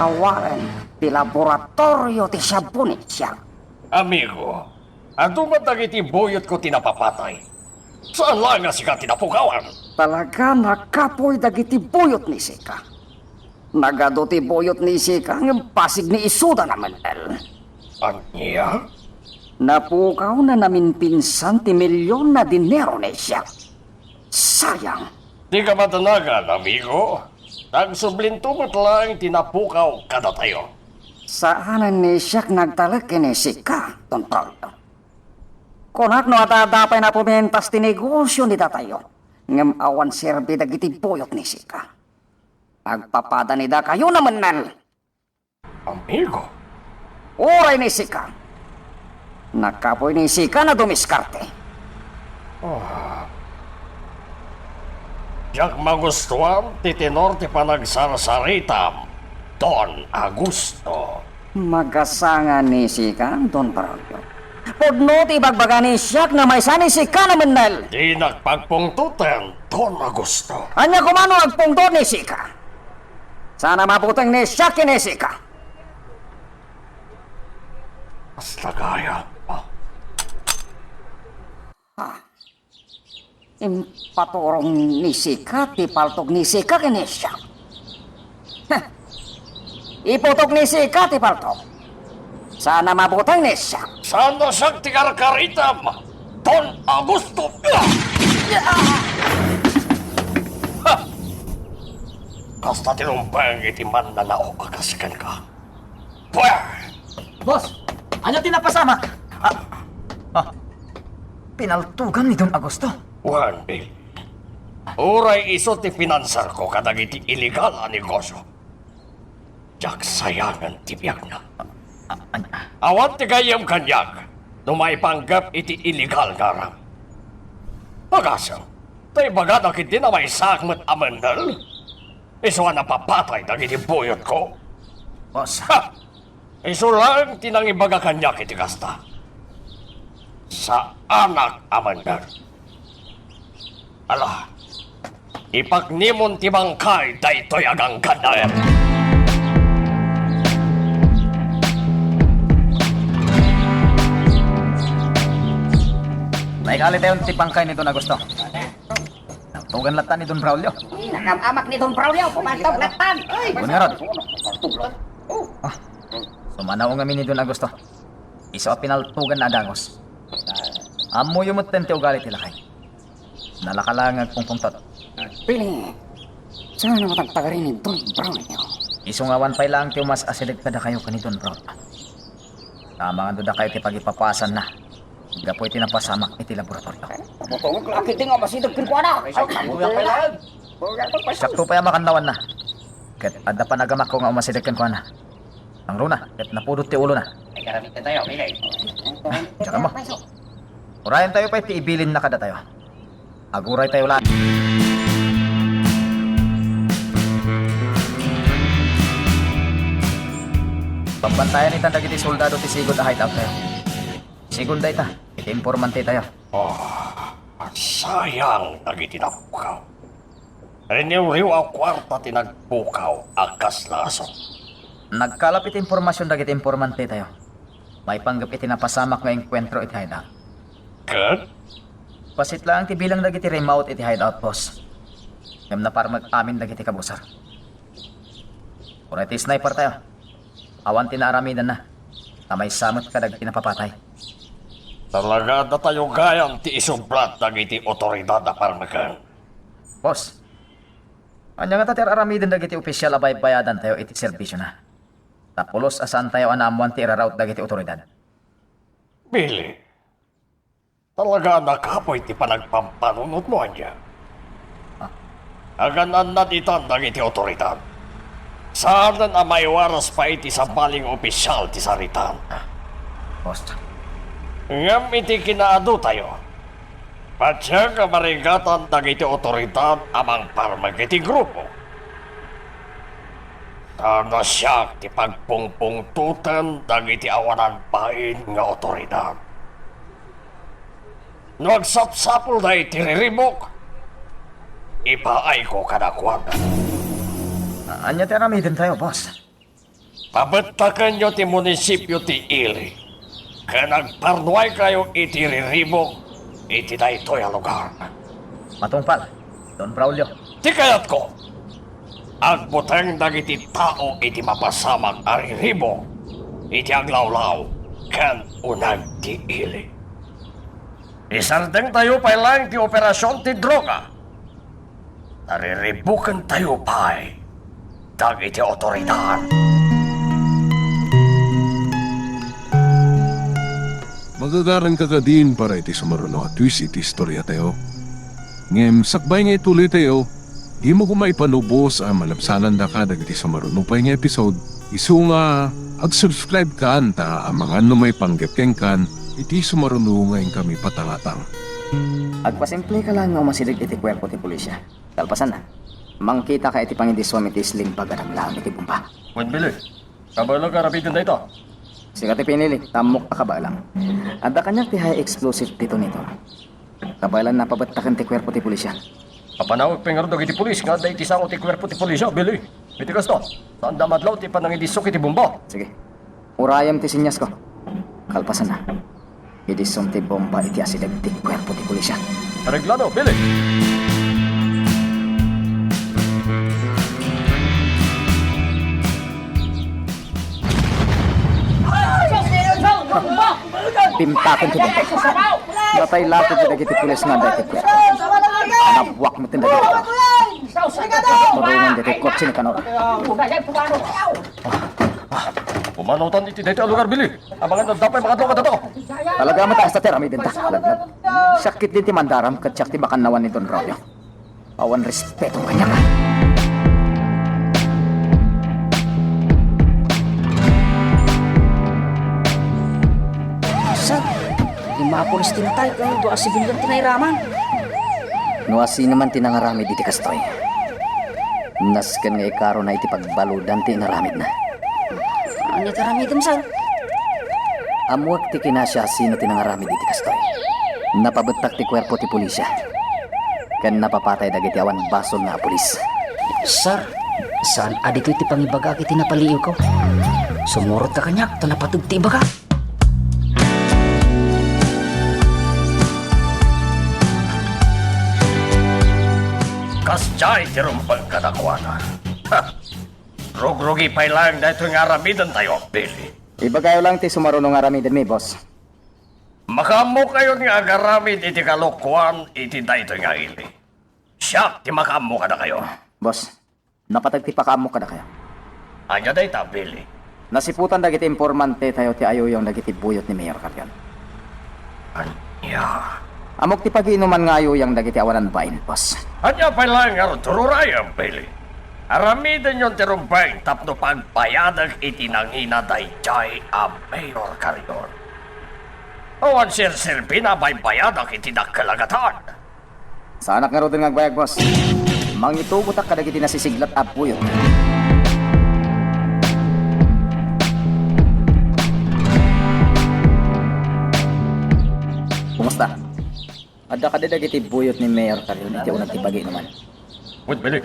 Awanen ti laboratorio ti shabu ni Jack. Amigo, adu met dagiti buyotko ti napapatay. Saan laeng a sika ti napukawan. Talaga nakapuy dagiti buyot ni Sika. Nagadu ti buyot ni Sika ngem pasig ni isuda, Mendel. Ania? Napukawna naminpinsan ti milyon a dinero ni Jack. Sayang. Dika madanagan, amigo. Nagsublin to met laeng ti napukaw kadatayo. Saanen ni Jack nagtalek ken ni Sika, Don Braulio. Kunak no adda pay napumintas ti negosio ni datayo, ngem awan serbi dagiti buyot ni Sika. Agpapadan ida kayo, Mendel. Amigo. Uray ni Sika. Nakapuy ni Sika a dumiskarte. Ah. Diak magustuan ti tenor ti panagsarsaritam, Don Augusto. Magasanga ni Sika, Don Braulio. Pudno ti ibagbaga ni Jack a maysa ni Sika, Mendel. Dinak pagpungtoten, Don Augusto. Ania koma no agpungtot ni Sika? Saan a mabuteng ni Jack ken ni Sika. Kasta gayam. Ah. Ha. Impaturong ni Sika ti paltog ni Sika ken ni Jack. Heh. Iputok ni Sika ti paltog. Saan a mabuteng ni Jack. Saan a siak ti karkaritam, Don Augusto. Ha! Kasta ti lumbeng iti mannanao a kas kenka. Pwe! Boss, ania ti napasamak? Ah, ah, pinaltogam ni Don Augusto. Wen, Bill. Uray isu ti finansarko kadagiti illegal a negosio. Diak sayangen ti biagna. Ah, ah, ah. Awan ti gayyem kaniak no maipanggep iti illegal nga aram. Agasem, ta ibagada ketdi a maysaak met a Mendel. Isu a napapatay dagiti buyotko? Boss. Ha! Isu laeng ti nangibaga kaniak iti kasta. Saanak a mender. Ala, ipaknimon ti bangkay daytoy a ganggannaem. Naikalitayon ti bangkay ni Don Augusto. Naltugan latta ni Don Braulio. Nakam-amak ni Don Braulio, pumaltog lattan. Ay, Wen ngarud. Ah, sumanaw ngamin ni Don Augusto. Isu a pinaltugan a dagos. Ammoyo metten ti ugali ti lakay. Nalaka laeng nga agpungpungtot. Pili, saan a matagtagari ni Don Braulio? Isu nga awan pay laeng ti umas-asideg kadakayo ken ni Don Braulio. Amangan dakayo ti pagipapasanna. Gapu iti napasamak iti laboratorio. Mabutongek la ketdi nga umasideg kenkuana. Ay, ay, ay, ay. Siakto pay a makannawanna. Ket adda panagamakko nga umasideg kenkuana. Nangruna, ket napudot ti ulona. Ay, garamiten tayo, Billy. Ah, diak ammo. Urayentayo pay ti ibilinna kadatayo. Aguraytayo laeng. Babantayana itan dagiti soldado ti sigud a hideout tayo. Sigun dayta, iti informante tayo. Ah, sayang dagiti napukaw. Riniwriw a kuarta ti nagpukaw a kasla aso. Nagkalap iti impormasion dagiti informante tayo. Maipanggep iti napasamak nga engkuentro iti hideout. Ket? Bassit laeng ti bilang dagiti remote iti hideout, boss. Ngem naparmek amin dagiti kabusar. Uray ti sniper tayo. Awan ti naaramidanna. Ta maysa met kadagiti napapatay. Talaga, datayo gayam ti isubrat dagiti otoridad a parmeken. Boss, ania ngata ti ar-aramiden dagiti opisial a baybayadantayo iti serbisiona? Ta pulos a saantayo a naammoan ti irarawt dagiti otoridad. Billy, talaga a nakapuy ti panagpampanunotmo, ania? Ah. Agan-annad itan dagiti otoridad. Saanen a maiwaras pay iti sabali nga opisial ti saritan. Boss. Ngem iti kinaadutayo, patiek a marigatan dagiti otoridad a mangparmek iti grupo. Ta nasiak ti pagpungpungtoten dagiti awanan bain nga otoridad. No agsapsapulda iti riribuk, ipaayko kadakuada. A-, ania ti aramidentayo, boss? Pabettakenyo ti munisipio ti Ili, ken agparnuaykayo iti riribuk iti daytoy a lugar. Matungpal, Don Braulio. Ti kayatko, agbuteng dagiti tao iti mapasamak a riribuk iti aglawlaw ken uneg ti Ili. Isardengtayo pay laeng ti operasion ti droga. Nariribukentayo pay dagiti otoridad. Magagaranka kadin para iti sumaruno a twist iti istoriatayo. Ngem sakbay nga ituloytayo, dimo koma ipanubos a malabsanandaka dagiti sumaruno pay nga episode. Isu nga ag-subscribe kan ta amangan no maipanggep kenkan iti sumaruno nga inkami patangatang. Agpasimpleka laeng nga umasideg iti kuerpo ti pulisya. Kalpasanna, mangkitaka iti pangidissuam iti sling paganaplaam iti bomba. Wen, Billy, kabaelak nga aramiden dayta. Sika ti pinili, ta ammok a kabaelam. Adda kaniak ti high explosive detonator. Kabaelanna a pabettaken ti kuerpo ti pulisya. Apanawek pay ngarud dagiti pulis nga adda iti sango ti kuerpo ti pulisya, Billy. Iti kasta, saanda madlaw ti panangidissok iti bomba. Sige. Urayem ti seniasko. Kalpasanna, idissom ti bomba iti asideg ti kuerpo ti pulisya. Areglado, Billy! Bimtaken ti bomba. Natay laeng dagiti pulis nga adda iti kuerpo. Nabuak met dagiti. Turungan dagiti kotse ni Kanor. Pumanutan iti daytoy a lugar, Billy. Amangan no adda pay makadua kadatayo. Talaga met a hasta ti aramidenta. Laglab. Siak ketdin ti mandaram ket siak ti makannawan ni Don Braulio. Awan respeto kaniak. Sa, lima a pulis ti natay ken dua a sibilyan ti nairaman. No asino man ti nangaramid iti kastoy, Nasken nga ikarona iti pagbaludan ti inaramidna. Ania ti aramidem, sir? Ammoak ti kinasiasino ti nangaramid iti kastoy. Napabettak ti kuerpo ti pulisya. Ken napapatay dagiti awan basol nga a pulis. Sir, saan a ditoy ti pangibagak iti napaliiwko? Sumurot ka kaniak ta napateg ti ibagak. Kasdiay ti rumbeng kadakuada. Ha! Rugrugi pay laeng daytoy nga aramidentayo, Billy. Ibagayo lang ti sumaruno nga aramidenmi, boss. Makaammokayon nga agaramid iti kalokoan iti daytoy nga ili. Siak ti makaammo kadakayo. Boss, napateg ti pakaammo kadakayo. Ania dayta, Billy? Nasiputan dagiti informantetayo ti ayuyong dagiti buyot ni Mayor Carrion. Ania? Ammok ti pagiinuman nga ayuyang dagiti awanan bain, boss. Ania pay laeng nga rururayem, Billy? Aramidenyon ti rumbeng tapno pagbayadek iti nangina daydiay a Mayor Carrion. Awan serserbina a baybayadak iti dakkel a gatad. Saanak ngaruden nga agbayag, boss. Mangitugotak kadagiti nasisiglat a buyot. Kumusta? Adda kadi dagiti buyot ni Mayor Carrion iti uneg ti pagiinuman? Wait, Billy.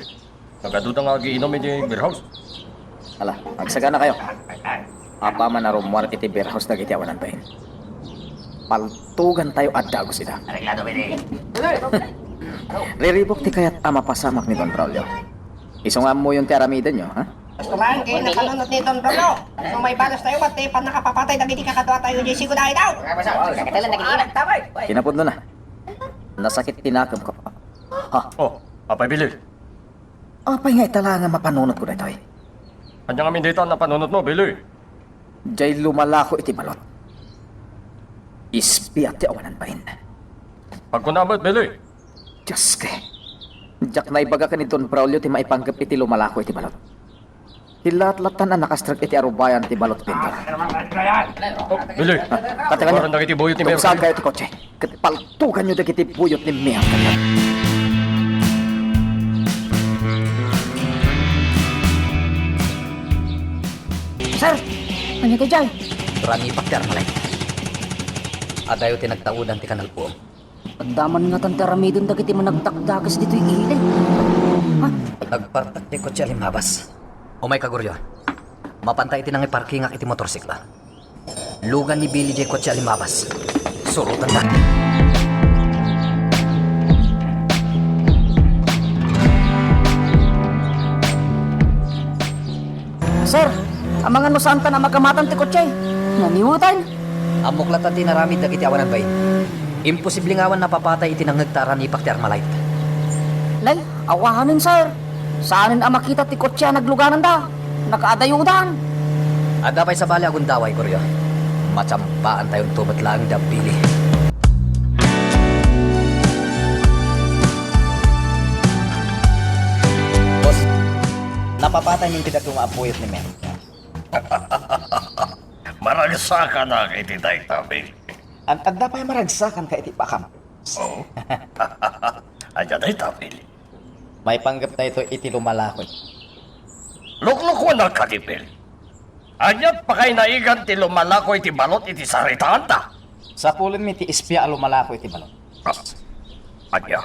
Nagaduda nga agiinum iti beer house. Ala, agsaganakayo. Apaman a rummuar iti beer house dagiti awanan bain. Paltugantayo a dagus ida. Areglado, Billy. Riribuk ti kayat a mapasamak ni Don Braulio. Isu nga ammoyon ti aramidenyo, ha? Gusto man kayo napanunot ni Don Bruno. Kung may balos tayo, ba't di pa nakapapatay dagiti kakadua tayo, J C, kuda daw? Kinapudno na. Nasakit ti nakemko. Ha? Oh, apay, Billy? Apay nga ita la nga mapanunotko daytoy? Ania ngamin dayta a napanunotmo, Billy? Jay lumalako iti balot. Ispia ti awanan bain. Pagkunam met, Billy. Dios ke. Diak naibaga ken ni Don Braulio ti maipanggep iti lumalako iti balot. Hilat-latan a nakastrek iti arubayan ti balot vendor. Billy, katengan, dagiti buyot ni Mayor. Tungsagkayo ti kotse. Ket paltuganyo dagiti buyot ni Mayor. Sir! Ania daydiay? Ranipak ti Armalite. Adayo ti nagtaudan ti kanal buom. Adda man ngatan ti aramiden dagiti managdakdakes ditoy ili. Ha? Nagpartak ti kotse a limmabas. Umayka, Goryo. Mapanta iti nangiparkingak iti motorsikla. Lugan ni Billy diay kotse a limmabas. Surotanda. Sir, amangan no saantan a magamatan ti kotse. Naniwatan? Ammok latta ti inaramid dagiti awanan bain. Imposible nga awan napapatay iti nangngegta a ranipak ti Armalite. Lay, awanen, sir. Saanen a makita ti kotse a naglugananda. Nakaadayodan. Adda pay sabali a gundaway, Goryo. Matsambaantayonto met laeng da Billy. Boss, napapatay ni ti dadduma a buyot ni Mem. Maragsakanak iti dayta, Billy. An-, adda pay maragsakanka iti pakam. Oh. Ania dayta, Billy? Maipanggep daytoy iti lumalakoy. Luklukunak kadi, Billy. Aniat pakainaigan ti lumalako iti balot iti saritaanda? Sapulenmi ti espia a lumalako iti balot. Ah, ania?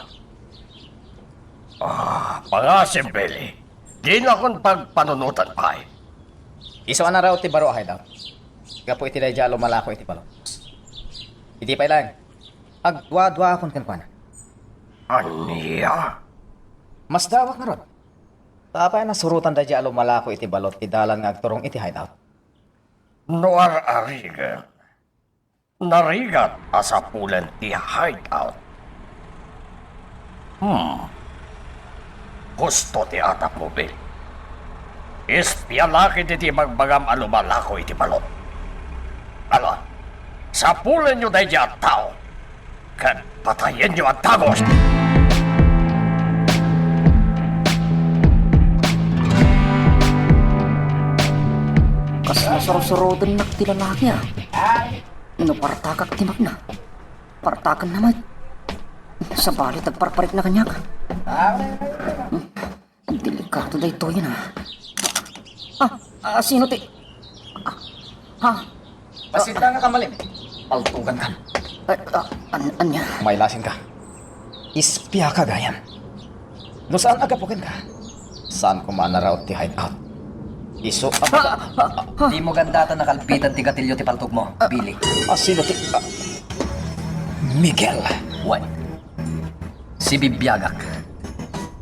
Ah, pangasim, Billy. Dinakon pagpanunotan pay. Isu a naraut ti baro a hideout gapu iti daydiay a lumalako iti balot. Idi pay laeng, agduaduaakon kenkuana. Ania? Masdaawak ngarud. Ta apay a nasurotan daydiay a lumalako iti balot ti dalan nga agturong iti hideout? No ar-arigen, narigat a sapulen ti hideout. Hmm. Husto ti atapmo, Bill. Espialak iti ibagbagam a lumalako iti balot. Ala, sapulenyo daydiay a tao ken patayenyo a dagus. Kas nasurosurotennak ti lalaki, a. No partakak ti makina, partakenna met. Sabali, agparparikna kaniak. Dili Kato daytoyen, a. Ah, ah, sino ti, ah, ha? Basita nga kamalim. Paltugan kan. Ay, ah, an-, ania? Mailasin ka. Espia ka gayam. No saan a gapu kenka, saan koma a naraut ti hideout. Isu a... Ah, ah, ah. Dimo ganda ta nakalbitan ti gatilio ti paltogmo, Billy. Ah, sino ti, ah, Miguel. Wen, sibibiagak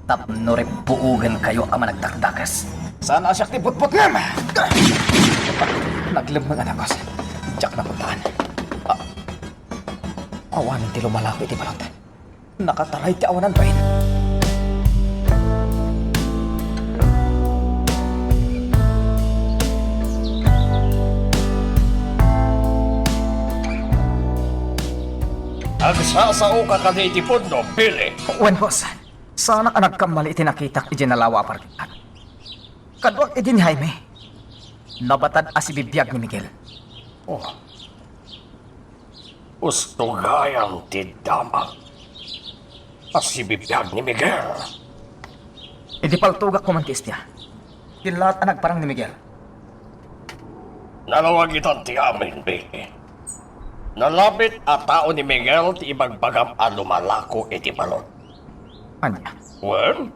tapno ribbuogenkayo a managdakdakes. Saan a siak ti butbutngem? Naglemmeng a dakes. Diak napuntaan. Ah, awanen ti lumalako iti balot. Nakataray ti awanan pay. Agsasaoka kadi iti pudno, Billy? Wen, boss. Saanak a nagkammali iti nakitak idiay nalawa a parkada. Kaduak idi ni Jaime. Nabatad a sibibiag ni Miguel. Oh. Usto gayam ti damag a sibibiag ni Miguel. Idi paltogak koma ti espia, ti laat a nagparang ni Miguel. Nalawag itan ti amin, Billy. Nalabit a tao ni Miguel ti ibagbagam a lumalako iti balod. Ania? Wen,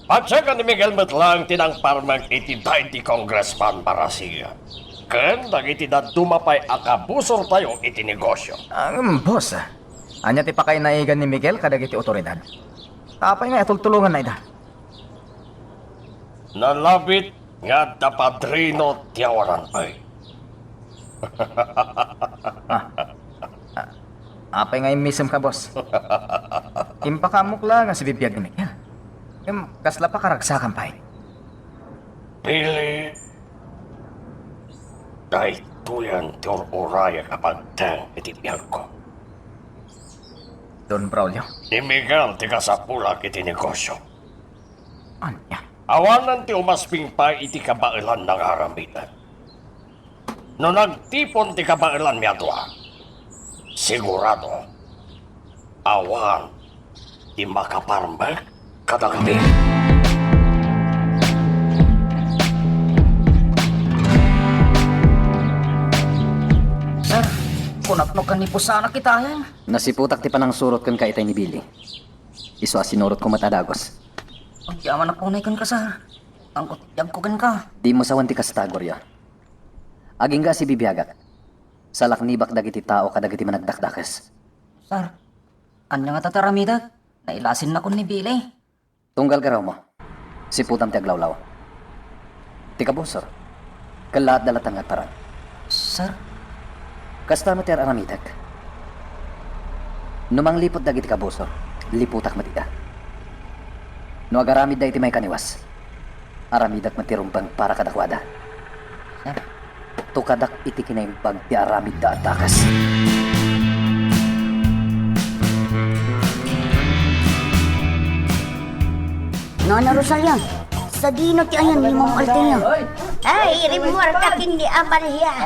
patiekan ni Miguel met laeng ti nangparmek iti daydi Congressman Barasiga ken dagiti dadduma pay a kabusortayo iti negosio. Ngem, boss, ania ti pakainaigan ni Miguel kadagiti otoridad? Apay nga atultulonganna ida? Nalabit nga adda padrino ti awanan pay. Ah. Ah, apay nga immisem ka, boss? Impakaammok la nga sibibiag ni Miguel. Ngem, kasla pakaragsakan pay? Billy, daytoyen ti ur-urayak a pagteng iti biagko. Don Braulio? Ni Miguel ti kasapulak iti negosio. Ania? Awanen ti umasping pay iti kabaelanna nga aramiden. No nagtipon ti kabaelanmi a dua, sigurado, awan ti makaparmek kadagiti. Sir, kunatno ken ni Pusana kitayen? Nasiputak ti panangsurot kenka itay ni Billy. Isu a sinurotko met a dagus. Agyamanak unay kenka, sir. Anggo ti biagko kenka. Dimo sawen ti kasta, Gloria. Agingga a sibibiagak. Salaknibak dagiti tao kadagiti managdakdakes. Sir, ania ngata ti aramidek? Nailasinnakon ni Billy. Tunggal garawmo, siputam ti aglawlaw. Ti kabusor, kellaatda latta nga agparang. Sir? Kasta met ti ar-aramidek. No mangliput dagiti kabusor, liputak met ida. No agaramidda iti maikaniwas, aramidek met ti rumbeng para kadakuada. Sir? Tukadak iti kinaimbag ti aramidda a dakes. Nana Rosalia, sadino ti ayan ni Ma'am Althea? Ay, rimmuarda ken ni Amalia.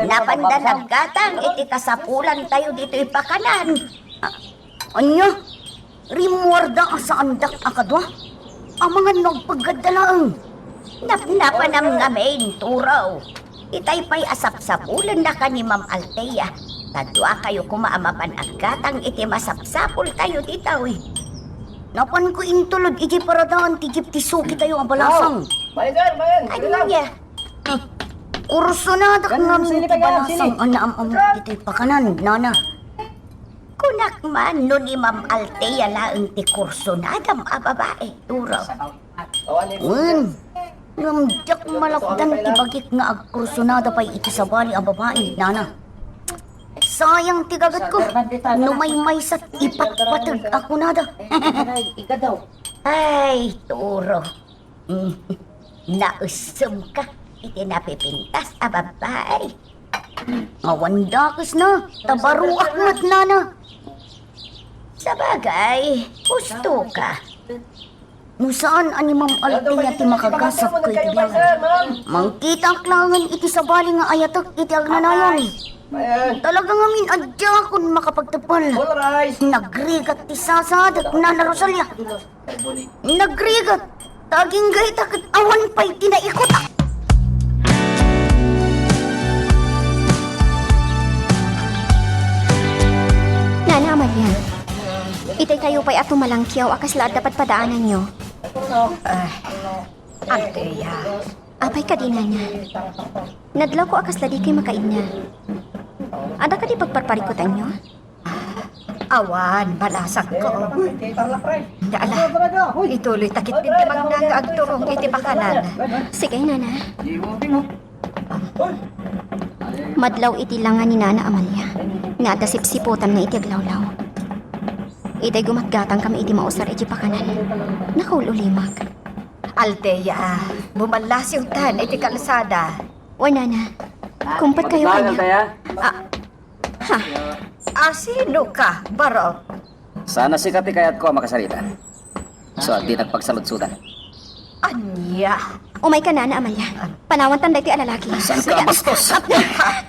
Napanda naggatang iti kasapulantayo ditoy pakanan. Ah, ania? Rimmuarda a saandak a kadua? Amangan no agpeggadda laeng. Napnapanam ngamin, Turaw. Itay pay a sapsapulennaka ni Ma'am Althea. Kaduakayo koma a mapan aggatang iti masapsapultayo ditoy. Napanko intulod iti paradaan ti jeep ti sukitayo a balasang. Ania? Kursonadak ngamin ti balasang a naam-amok ditoy pakanan, nana. Kunak man no ni Ma'am Althea laeng ti kursonadam a babai, Turaw. Wen, ngem diak malapdan ti bagik nga agkursonada pay iti sabali a babai, nana. Sayang ti gagetko, no maymaysa't ipatpateg a kunada. Ay, Turaw. Naussemka iti napipintas a babbai. Awan dakesna, ta baruak met, nana. Sabagay, husto ka. No saan a ni Ma'am Althea ti makagasat ko iti biag, mangkitaak laengen iti sabali nga ayatek iti agnanayon. Talaga ngamin a diakon makapagtepel. Nagrigat ti sasaadek, nana Rosalia. Nagrigat! Ta agingga ita ket awan pay ti naikutak. Nana Amalia, itay kayo pay a tumalangkiaw a kasla adda padpadaananyo. Ay, Althea. Apay kadi, Nana? Nadlaw ko a kasla dikay makaidna. Adda kadi pagparparikutanyo? Awan, balasakko. Ala, ituloy ta ket binti magna nga agturong iti pakanan. Sige, Nana. Madlaw iti langa ni Nana Amalia nga adda sipsiputanna iti aglawlaw. Itay gumatgatangkami iti mausar iti pakanan, nakaul-ulimek. Althea, bumallasiwtan iti kalsada. Wen, Nana. Kumpet kayo kaniak. Ah, Ha? A, sino ka, Barok? Saan a sika ti kayatko a makasarita. So, a dinak pagsaludsodan. Ania? Umayka, Nana Amalia. Panawantan daytoy a lalaki. Saan ka, bastos?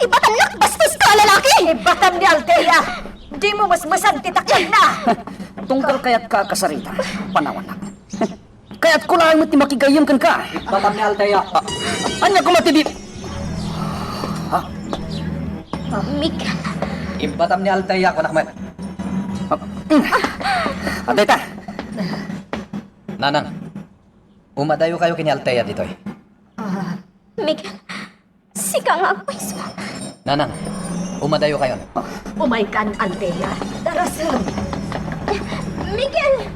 Ibatannak, bastos ka a lalaki! Ibatam ni Althea! Dimo mesmesan ti taknakna! Tunggal kayatka a kasarita, panawannak. Kayatko laeng met ti makigayyem kenka. Ibbatam ni Althea. Ania koma ti di-, Miguel. Ibbatam ni Althea, kunak met. Adda ita. Nanang, umadayo kayo ken ni Althea ditoy. Ah, Miguel, sika nga agpayso. Nanang, umadayo kayon. Umaykan, Althea. Darasem. Miguel!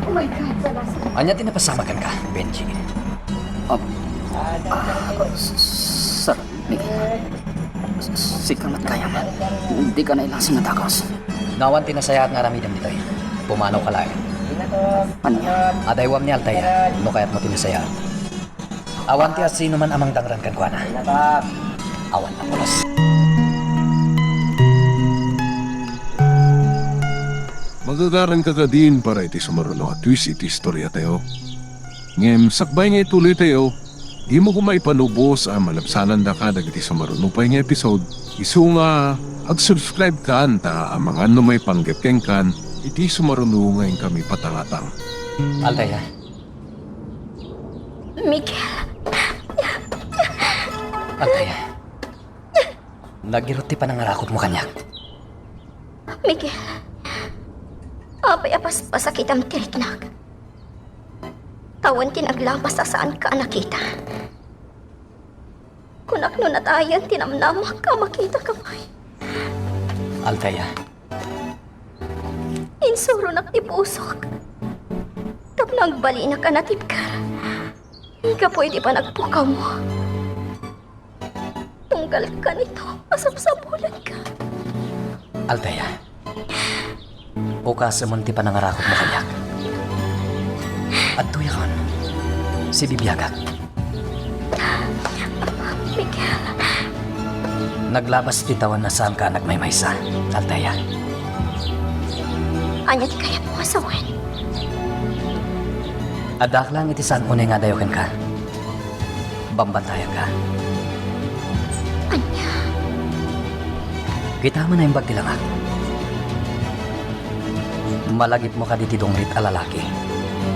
Umaykan, darasem. Ania ti napasamak kenka, Benji? Ah, ah, s-, sir, Miguel. S-, sika met gayam. Dika nailasing a dagus. No awan ti nasayaat nga aramidem ditoy, pumanawka laeng. Ania? Adaywam ni Althea, no kayatmo ti nasayaat. Awan ti asinoman a mangdangran kenkuana. Awan a pulos. Magagaranka kadin para iti sumaruno a twist iti istoriatayo. Ngem sakbay nga ituloytayo, dimo koma ipanubos a malabsanandaka dagiti sumaruno pay nga episode. Isu nga ag-subscribe kan ta amangan no maipanggep kenkan iti sumaruno nga inkami patangatang. Althea. Miguel. Althea. Nagirut ti panangarakupmo kaniak. Miguel. Apay a paspasakitam ti riknak? Awan ti naglabas a saanka a nakita. Kunak no natayen ti namnamak a makitaka pay. Althea. Insuronak ti pusok tapno agbalinak a natibker gapu iti panagpukawmo. Tunggal kanito a sapsapulenka. Althea, ukasemon ti panangarakupmo kaniak. Adtoyakon, sibibiagak. Miguel. Naglabas ti tawen a saanka a nagmaymaysa, Althea. Ania ti kayatmo a sawen? Addaak laeng iti saan unay nga adayo kenka. Bambantayanka. Ania? Kitaem a naimbag ti langak. Malagipmo kadi ti dungrit a lalaki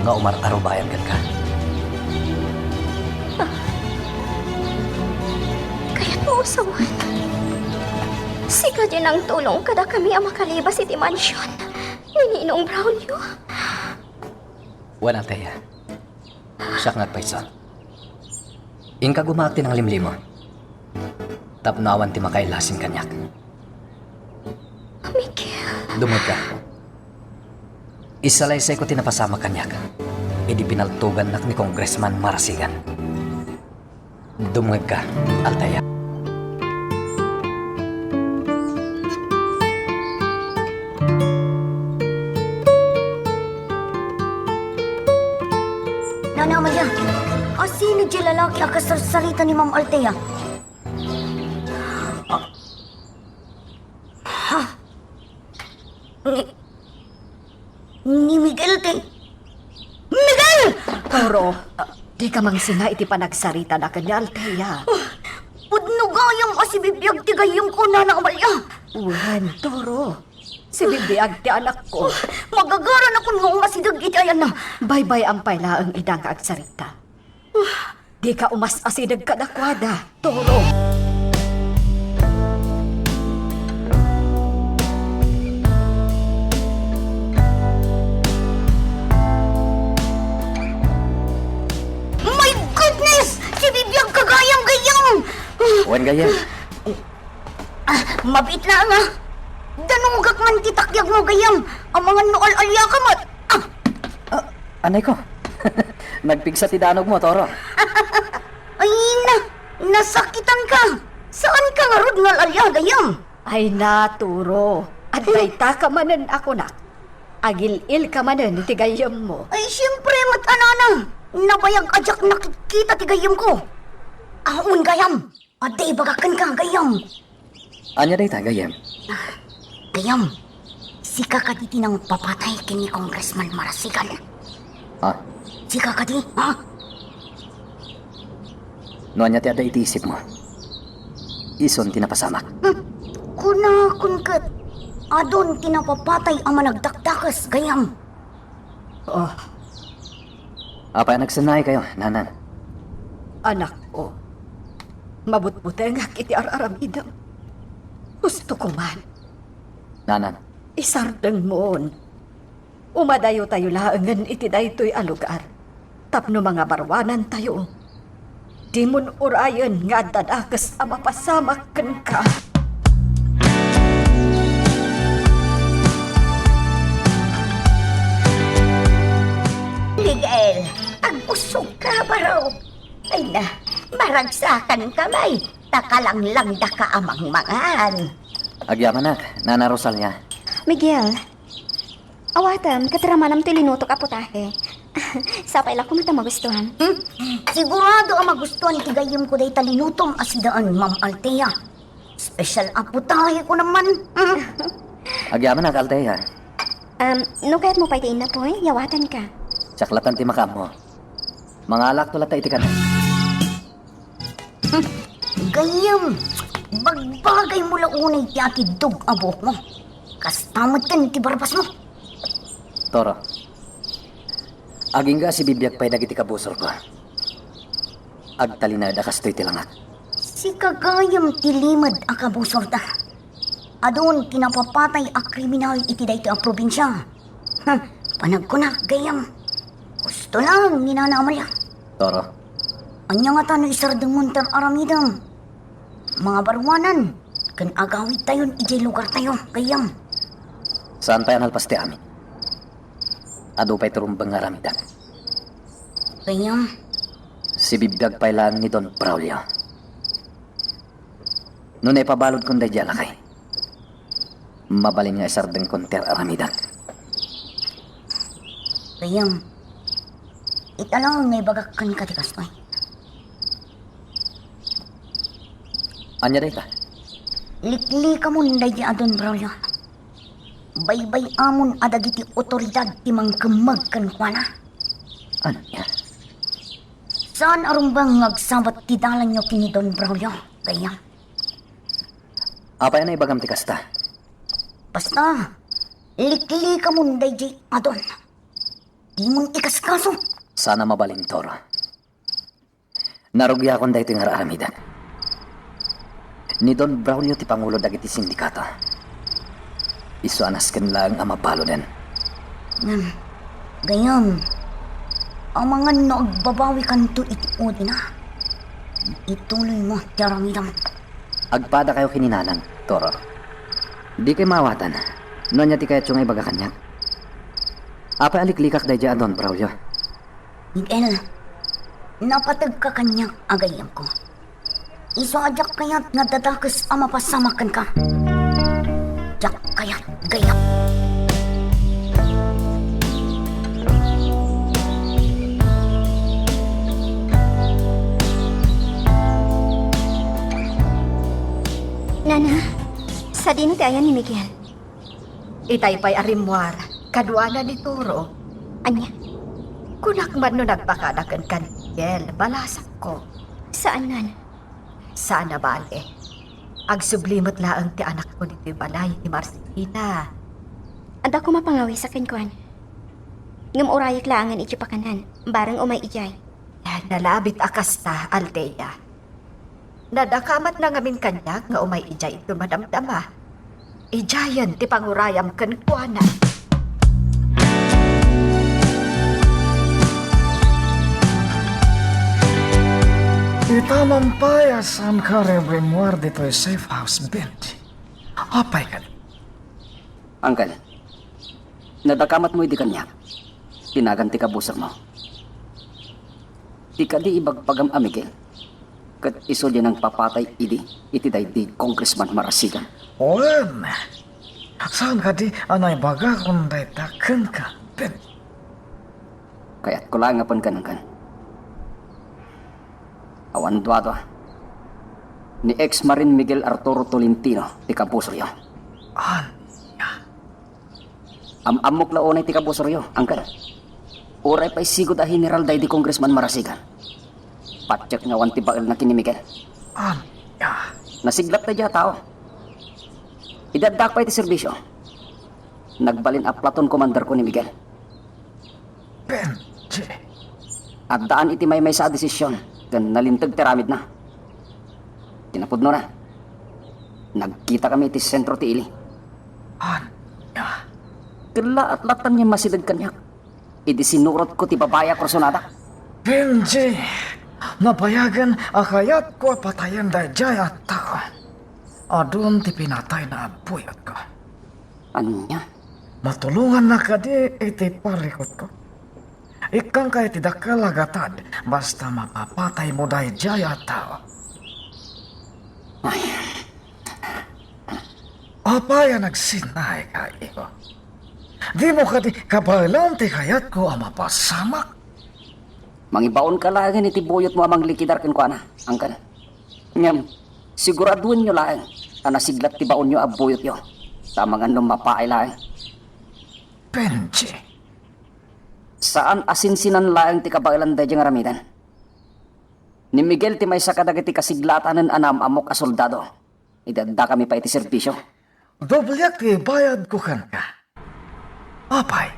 nga umar-arubayan kenka? Ah. Kayatmo a sawen? Sika ti nangtulong kadakami a makalibas iti mansion ni Ninong Braulio? Wen, Althea. Siak nga agpayso. Inka gumaak ti nanglimlimo tapno awan ti makailasing kaniak. Miguel. Dumngegka. Isalaysayko ti napasamak kaniak idi pinaltogannak ni Congressman Marasigan. Dumngegka, Althea. Nana Amalia, asino diay lalaki a kasarsarita ni Ma'am Althea? Ah. Ha? Ni, ni Miguel ti, Miguel! Toro, dika mangsinga iti panagsaritada ken ni Althea. Pudno gayam a sibibiag ti gayyemko, Nana Amalia. Wen, Toro. Sibibiag ti anakko. Magagaranakon nga umasideg iti ayanna. Baybay-am pay laeng ida nga agsarita. Dika umas-asideg kadakuada, Toro. My goodness! Sibibiag ka gayam, gayam! Wen gayam. Ah, mabiit laeng, ah. Danugak man ti takyagmo, gayam. Amangan no al-alyaka met. Ah! Ah, anay ko. Nagpigsa ti danogmo, Toro. Ay, na, nasakitan ka. Saan ka ngarud nga al-alya, gayam? Ay na, Toro. Adda ita ka manen a kunak. Agil-il ka manen iti gayyemmo. Ay, siyempre, met-, anana. Nabayag a diak nakikita ti gayyemko. Ah, wen, gayam. Adda ibagak kenka, gayam. Ania dayta, gayam? Gayam, sika kadi ti nangpapatay ken ni Congressman Marasigan? Ha? Sika kadi, ha? No ania ti adda iti isipmo, isun ti napasamak. Hmm. Kunakon ket, adun ti napapatay a managdakdakes, gayam. Oh. Apay a nagsennaay kayo, Nanan? Anakko, mabutbutengak iti ar-aramidem. Gusto ko man. Nanan. Isardengmon. Umadayo tayo laengen iti daytoy a lugar tapno mangabaruanantayo. Dimon urayen nga adda dakes a mapasamak kenka. Miguel, agpusog ka, baro. Ay na, maragsakan ka, may, ta kalanglangda ka a mangmangan. Agyamanak, Nana Rosalia. Miguel, awatem, ket ramanam ti linutok a putahe. Sapay la koma ta magustuhan. Hmm? Sigurado a magustuhan ti gayyemko dayta linutom a sidaan, Ma'am Althea. Special a putahe ko naman. Hmm? Agyamanak, Althea. Um, no kayatmo pay ti innapoy, yawatanka. Saklatan ti makaammo. Mangalakto latta iti kanen. Hmm, gayyem, bagbagaymo la unay ti atiddog a buokmo. Kasta metten ti barbasmo. Toro, agingga a sibibiag pay dagiti kabusorko. Agtalinaed a kastoy ti langak. Sika gayam ti limed a kabusorda. Adun ti napapatay a kriminal iti daytoy a probinsia. Hm, panagkunak, gayyem. Gusto lang ni Nana Amalia. Toro. Ania ngata no isardengmon ti ar-aramidem? Mangabaruanan ken agawidtayon idiay lugartayo, gayyem. Saan pay a nalpas ti amin? Adu pay ti rumbeng nga aramidek. Gayyem. Sibibiag pay laeng ni Don Braulio. No naipabaludkon daydiay a lakay, mabalin nga isardengkon ti ar-aramidek. Gayyem, ita laeng nga ibagak kenka ti kastoy. Ania dayta? Liklikamon daydiay a Don Braulio. Baybay-amon a dagiti otoridad ti mangkemmeg kenkuana. Ania? Saan a rumbeng nga agsabat ti dalanyo ken ni Don Braulio, gayyem. Apay a naibagam ti kasta? Basta, liklikamon daydiay a Don. Dimon ikaskaso. Saan a mabalin, Toro. Narugiakon daytoy nga ar-aramidek. Ni Don Braulio ti pangulo dagiti sindikato. Isu a nasken laeng a mabaluden. Ngem, gayyem, amangan no agbabawikanto iti udina, ituloymo ti aramidem. Agpadakayo ken ni Nanang, Toro. Dikay maawatan no ania ti kayatyo nga ibaga kaniak. Apay a liklikak daydiay a Don Braulio? Miguel, napategka kaniak a gayyemko. Isu a diak kayat nga adda dakes a mapasamak kenka. Diak kayat, gayyem. Nana, sadino ti ayan ni Miguel? Itay pay a rimmuar, kaduana ni Toro. Ania? Kunak man no nagpakada kenka ni Miguel, balasakko. Saanan? Saan a bale. Agsubli met laeng ti anakko ditoy balay ni Marcelina. Adda koma pangawisak kenkuana. Ngem urayek laengen iti pakanan, bareng umay idiay. Nalabit a kasta, Althea. Nadakamat na ngamin kaniak nga umay idiay inton madamdama. Idiayen ti pangurayam kenkuana. Ita man pay a saanka rimrimmuar ditoy safe house, Benji. Apay kadi? Uncle, nadakamatmo idi kaniak, ti nagan ti kabusormo. Ti kadi ibagbagam a Miguel, ket isu diay nangpapatay idi iti daydi Congressman Marasigan. Wen, saan kadi a naibagakon dayta kenka, Ben? Kayatko laeng a penken, Uncle. Awan duadua. Ni ex-Marine Miguel Arturo Tolentino ti kabusoryo. Ania? Am-ammok la unay ti kabusoryo, Uncle. Uray pay sigud a general daydi Congressman Marasigan. Patiek nga awan ti baelna ken ni Miguel. Ania? Nasiglat daydiay a tao. Idi addaak pay iti serbisio, nagbalin a platoon commanderko ni Miguel. Benji. Addaan iti maymaysa a desisyon ken nalinteg ti aramidna. Kinapudnona, nagkitakami iti sentro ti ili. Ania? Ket laat latta nga masideg kaniak idi sinurotko ti babai a kursunada. Benji, nabayagen a kayatko a patayen daydiay a tao. Adun ti pinatayna a buyotko. Ania? Matulongannak kadi iti parikutko? Ikkanka iti dakkel a gatad basta mapapataymo daydiay a tao. Ay. Apay a nagsinnaayka, iho? Dimo kadi kabaelan ti kayatko a mapasamak? Mangibaonka laengen iti buyotmo a manglikidar kenkuana, Uncle. Ngem, siguraduenyo laeng a nasiglat ti baonyo a buyotyo, ta amangan no mapaay laeng. Benji. Saan a sinsinan laeng ti kabaelan daydiay nga aramiden. Ni Miguel ti maysa kadagiti kasiglatanen a naam-ammok a soldado idi addakami pay iti serbisio. Dobliak ti ibayadko kenka. Apay,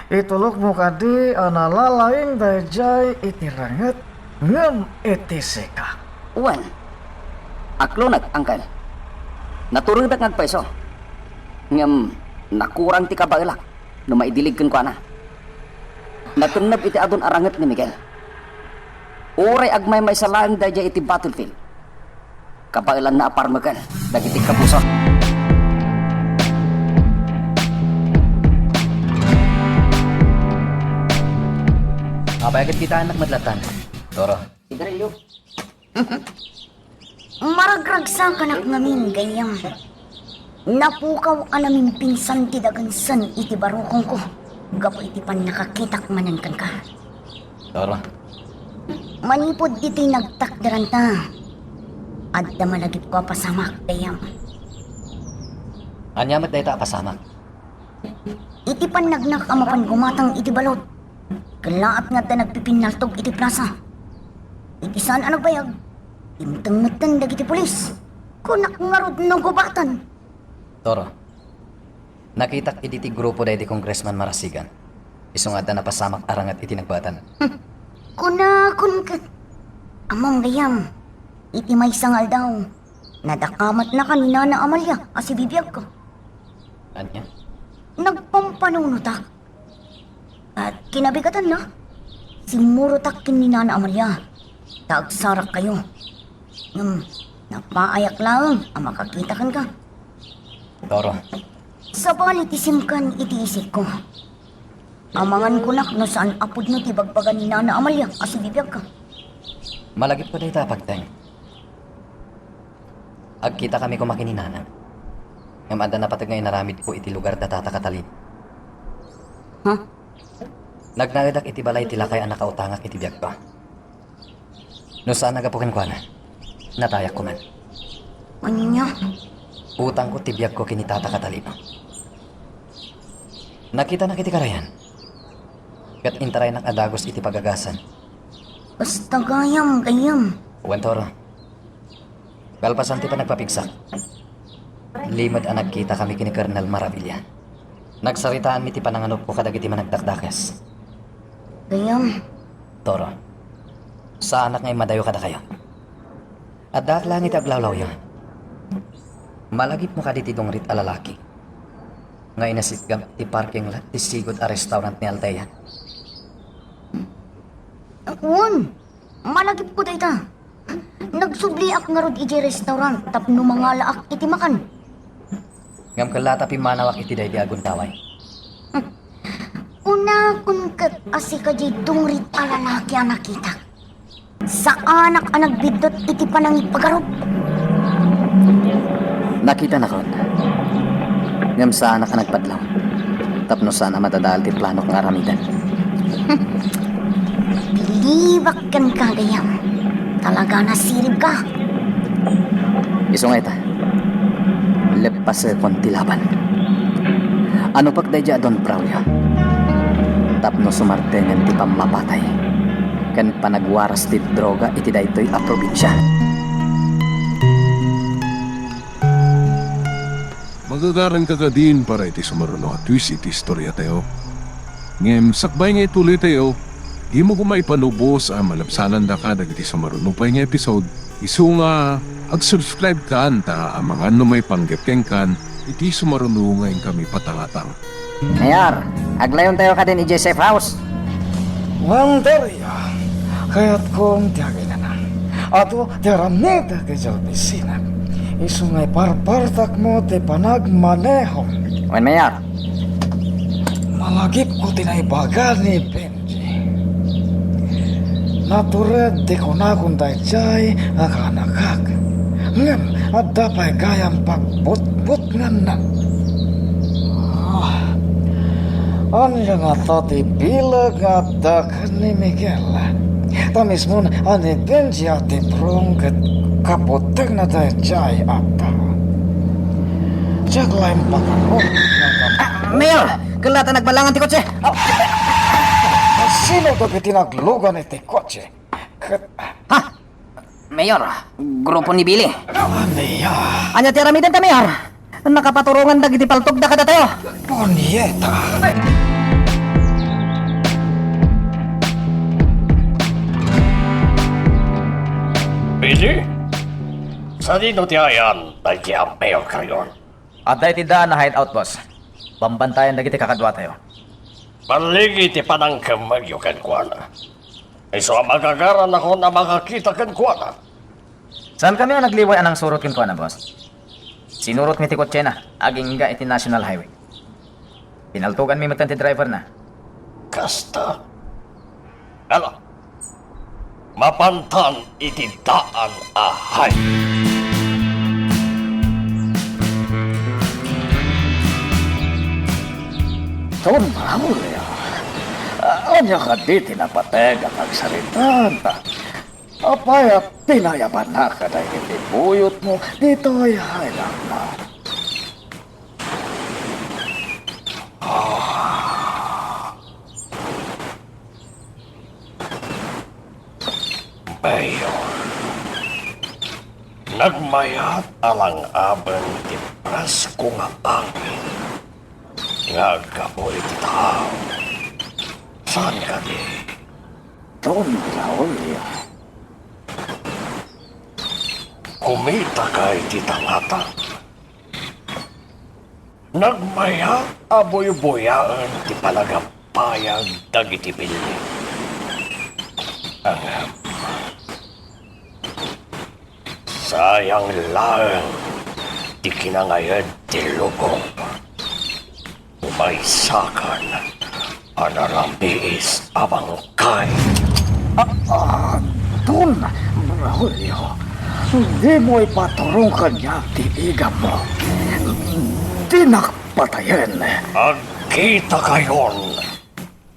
itulokmo kadi a nalalaing daydiay iti renget ngem iti sika? Wen, akloneg, Uncle. Naturedak nga agpayso. Ngem nakurang ti kabaelak no maidilig kenkuana. Natenneb iti adun a ranget ni Miguel. Uray agmaymaysa laeng daydiay iti battlefield, kabaelanna a parmeken dagiti kabusor. Apay a ket kitaennak met lattan, Toro? Sigarilyo. Maragragsakanak ngamin, gayyem. Napukaw a namimpinsan ti dagensen iti barukongko gapu iti pannakakitak manen kenka. Toro. Manipud ditoy nagtakderanta, adda malagipko a pasamak, gayyem. Ania met dayta a pasamak? Iti pannagnak a mapan gumatang iti balud, kellaat nga adda nagpipinnaltog iti plasa. Iti saan a nagbayag, dimteng metten dagiti pulis. Kunak ngarud no gubatan. Toro, nakitak idi ti grupo daydi Congressman Marasigan. Isu nga adda napasamak a ranget iti nagbayatan. Hmm. Kunakon ket, ammom gayyem, iti maysa nga aldaw, nadakamatnaka ni Nana Amalia a sibibiagko. Ania? Nagpampanunotak. Ket kinabigatanna, simmurotak ken ni Nana Amalia ta agsarakkayo. Ngem napaayak laeng a makakita kenka. Toro. Sabali ti simkan iti isikko. Amangan kunak no saan a pudno ti bagbaga ni Nana Amalia a sibibiagka. Malagipko dayta a pagteng. Agkitakami koma ken ni Nana. Ngem adda napateg nga inaramidko iti lugar da Tata Catalino. Ha? Nagnaedak iti balay ti lakay a nakautangak iti biagko. No saan a gapu kenkuana, natayak koman. Ania? Utangko ti biagko ken ni Tata Catalino. Nakitanak iti karayan, ket intaraynak a dagus iti pagagasan. Basta gayam, gayam. Wen, Toro. Kalpasan ti panagpapigsak, limed a nagkitakami ken ni Colonel Maravilla. Nagsaritaanmi ti pananganupko kadagiti managdakdakes. Gayam. Toro, saanak nga immadayo kadakayo. Addaak laeng iti aglawlawyo. Malagipmo kadi ti dungrit a lalaki nga inasitgab ti parking lot ti sigud a restaurant ni Althea? Wen, malagipko dayta. Nagsubliak ngarud idiay restaurant tapno mangalaak iti makan. Ngem kella ta pimmanawak iti daydi a gundaway. Kunakon ket a sika diay dungrit a lalaki a nakitak. Saanak a nagbiddut iti panangipagarup. Nakitanakon. Ngem saanak a nagpadlaw. Tapno saan a madadael ti planok nga aramiden. Bilibak kenka, gayam. Talaga nasiribka. Isu nga ita, leppasekon ti laban. Anupek daydiay a Don Braulio tapno sumartengen ti pammapatay ken panagwaras ti droga iti daytoy a probinsia. Magagaranka kadin para iti sumaruno a twist iti istoriatayo. Ngem sakbay nga ituloytayo, dimo koma ipanubos a malabsanandaka dagiti sumaruno pay nga episode, isu nga ag-subscribe kan ta amangan no maipanggep kenkan iti sumaruno nga inkami patangatang. Mayor, aglawontayo kadin idiay safe house. Wen, Daria, kayatkon ti aginana. Adu ti aramidek idiay opisina. Isu nga iparpartakmo ti panagmanehom. Wen, Mayor. Malagipko ti naibaga ni Benji. Natured ti kunakon daydiay a kaanakak. Ngem adda pay gayam pagbutbutnganna. Ah, ania ngata ti bileg nga adda ken ni Miguel? Ta mismon a ni Benji a ti Brong ket kabutegna daydiay a tao. Diak laeng pagaro. Ah, Mayor! Kella ta nagbalangan ti kotse! Sino dagiti naglugan iti kotse? Ket Ha? Mayor, grupo ni Billy. Ania? Ania ti aramidenta, Mayor? Nakapaturongan dagiti paltogda kadatayo. Punyeta! Billy? Sadino ti ayan daydi a Mayor Carrion? Adda iti daan a hideout, boss. Bambantayan dagiti kakaduatayo. Balligi ti panangkemmegyo kenkuana. Isu a magagaranakon a makakita kenkuana. Saankami a nagliway a nangsurot kenkuana, boss. Sinurotmi ti kotsena agingga iti National Highway. Pinaltoganmi metten ti driverna. Kasta? Ala, mapantan iti daan a hay. Don Braulio, ania kadi ti napateg a pagsaritaan ta? Apay a pinayabannak kadagiti buyotmo ditoy hideout-na? Ah. Mayor, nagmayat a lang-aben ti presko nga angin nga aggapu iti tao. Saan kadi? Don Braulio. Kumitaka iti tangatang. Nagmayat a buybuyaen ti panagapayag dagiti Billy. Ngem sayang laeng ti kinangayed ti lubong. Umaysakan a naramiis a bangkay. Ah, ah, Don Braulio, dimo ipaturong kaniak ti igammo. Dinak patayen. Agkitakayon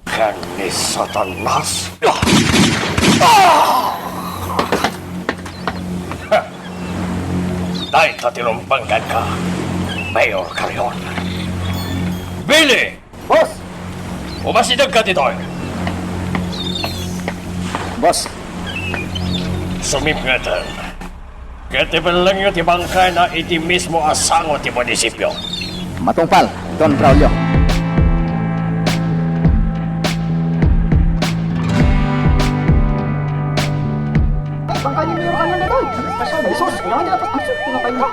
ken ni Satanas. Ah! Dayta ti lumbanganka, Mayor Carrion. Billy! Boss! Umasidegka ditoy! Boss. Sumipngeten. Ket ibellengyo ti bangkayna iti mismo a sango ti munisipio. Matungpal, Don Braulio. Bangkay ni Mayor Carion daytoy. Jesus, kailangan niya tapos. Ay, sus, pinatay na.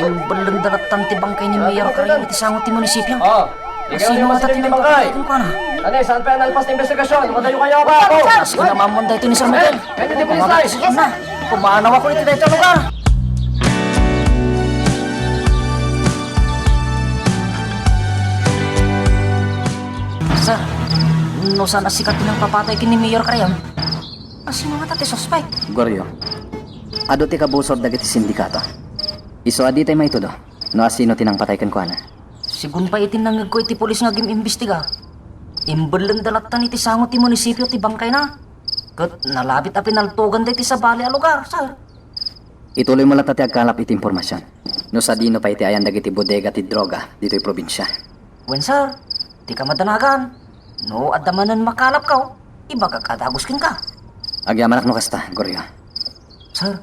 Imbellenda lattan ti bangkay ni Mayor Carion iti sango ti munisipio. Oh, ikaw. Asino nga ti bangkay kenkuana? Ania, saan pa nalpas ti imbestigasyon? Madayo kayo ba? Ako. Asino naman daytoy ni Sir Miguel? Kanya di pulis tayo. Yes, sir. Pumanaw ako iti daytoy lugar. Sir, no saan a sika ti nangpapatay ken ni Mayor Carion, asino ngata ti suspek? Goryo, adu ti kabusor dagiti sindikato. Isu a ditay maitudo no asino ti nangpatay kenkuana. Sigun pay iti nangngegko iti pulis nga agim-imbestiga, imbellenda lattan iti sango ti munisipio ti bangkayna. Ket nalabit a pinaltoganda iti sabali a lugar, sir. Ituloymo latta ti agkalap iti impormasion. No sadino pay ti ayan dagiti bodega ti droga ditoy probinsia. Wen, sir, ti kamadanagan, no adda manen makalapko, ibagak a dagus kenka. Agyamanak no kasta, Goryo. Sir,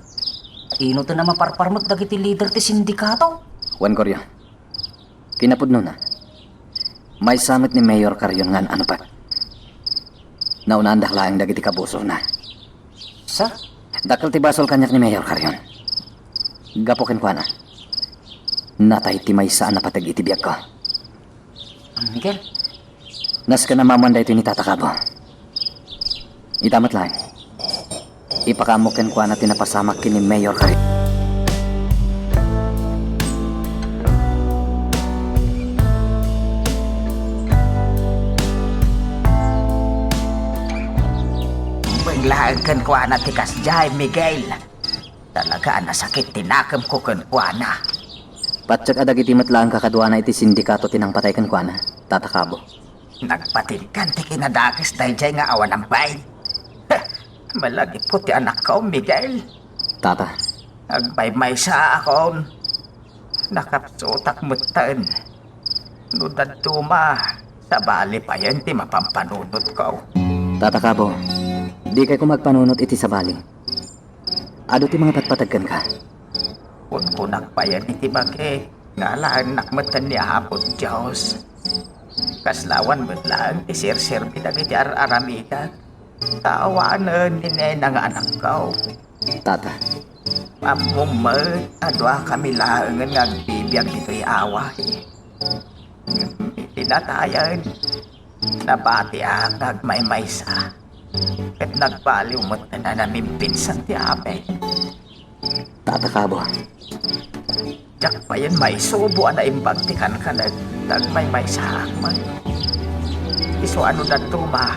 inuton a maparpar met dagiti lider ti sindikato. Wen, Goryo. Kinapudnona, maysa met ni Mayor Carion nga an-anupek. Naunaandak laeng dagiti kabusorna. Sir? Dakkel ti basol kaniak ni Mayor Carion. Gapu kenkuana, natay ti maysa a napateg iti biagko. Miguel? Nasken a mamuan daytoy ni Tata Cabo. Ita met laeng, ipakaammo kenkuana ti napasamak ken ni Mayor Carion. Imbag laeng kenkuana ti kasdiay, Miguel. Talaga a nasakit ti nakemko kenkuana. Patiek a dagiti met laeng kakaduana iti sindikato ti nangpatay kenkuana, Tata Cabo. Nagpatinggan ti kinadakes daydiay nga awan ambain. Malagipko ti anakko, Miguel. Tata. Agmaymaysaakon. Nakapsutak metten. No dadduma, sabali payen ti mapampanunotko. Tata Cabo, dikay koma agpanunot iti sabali. Adu ti mangipatpateg kenka. Kunkunak payen iti bagi nga alaennak metten ni Apo Dios. Kasla awan met laeng ti serserbi dagiti ar-aramidek. Ta awanen ni nena nga anakko. Tata. Ammom met a duakami laengen nga agbibiag ditoy away. Iti natayen, nabatiak nga agmaymaysa, ket nagbaliw met a namimpinsan ti amin. Tata Cabo. Diak payen maisubo a naimbag ti kankanek, nagmaymaysaak met. Isu a no dadduma,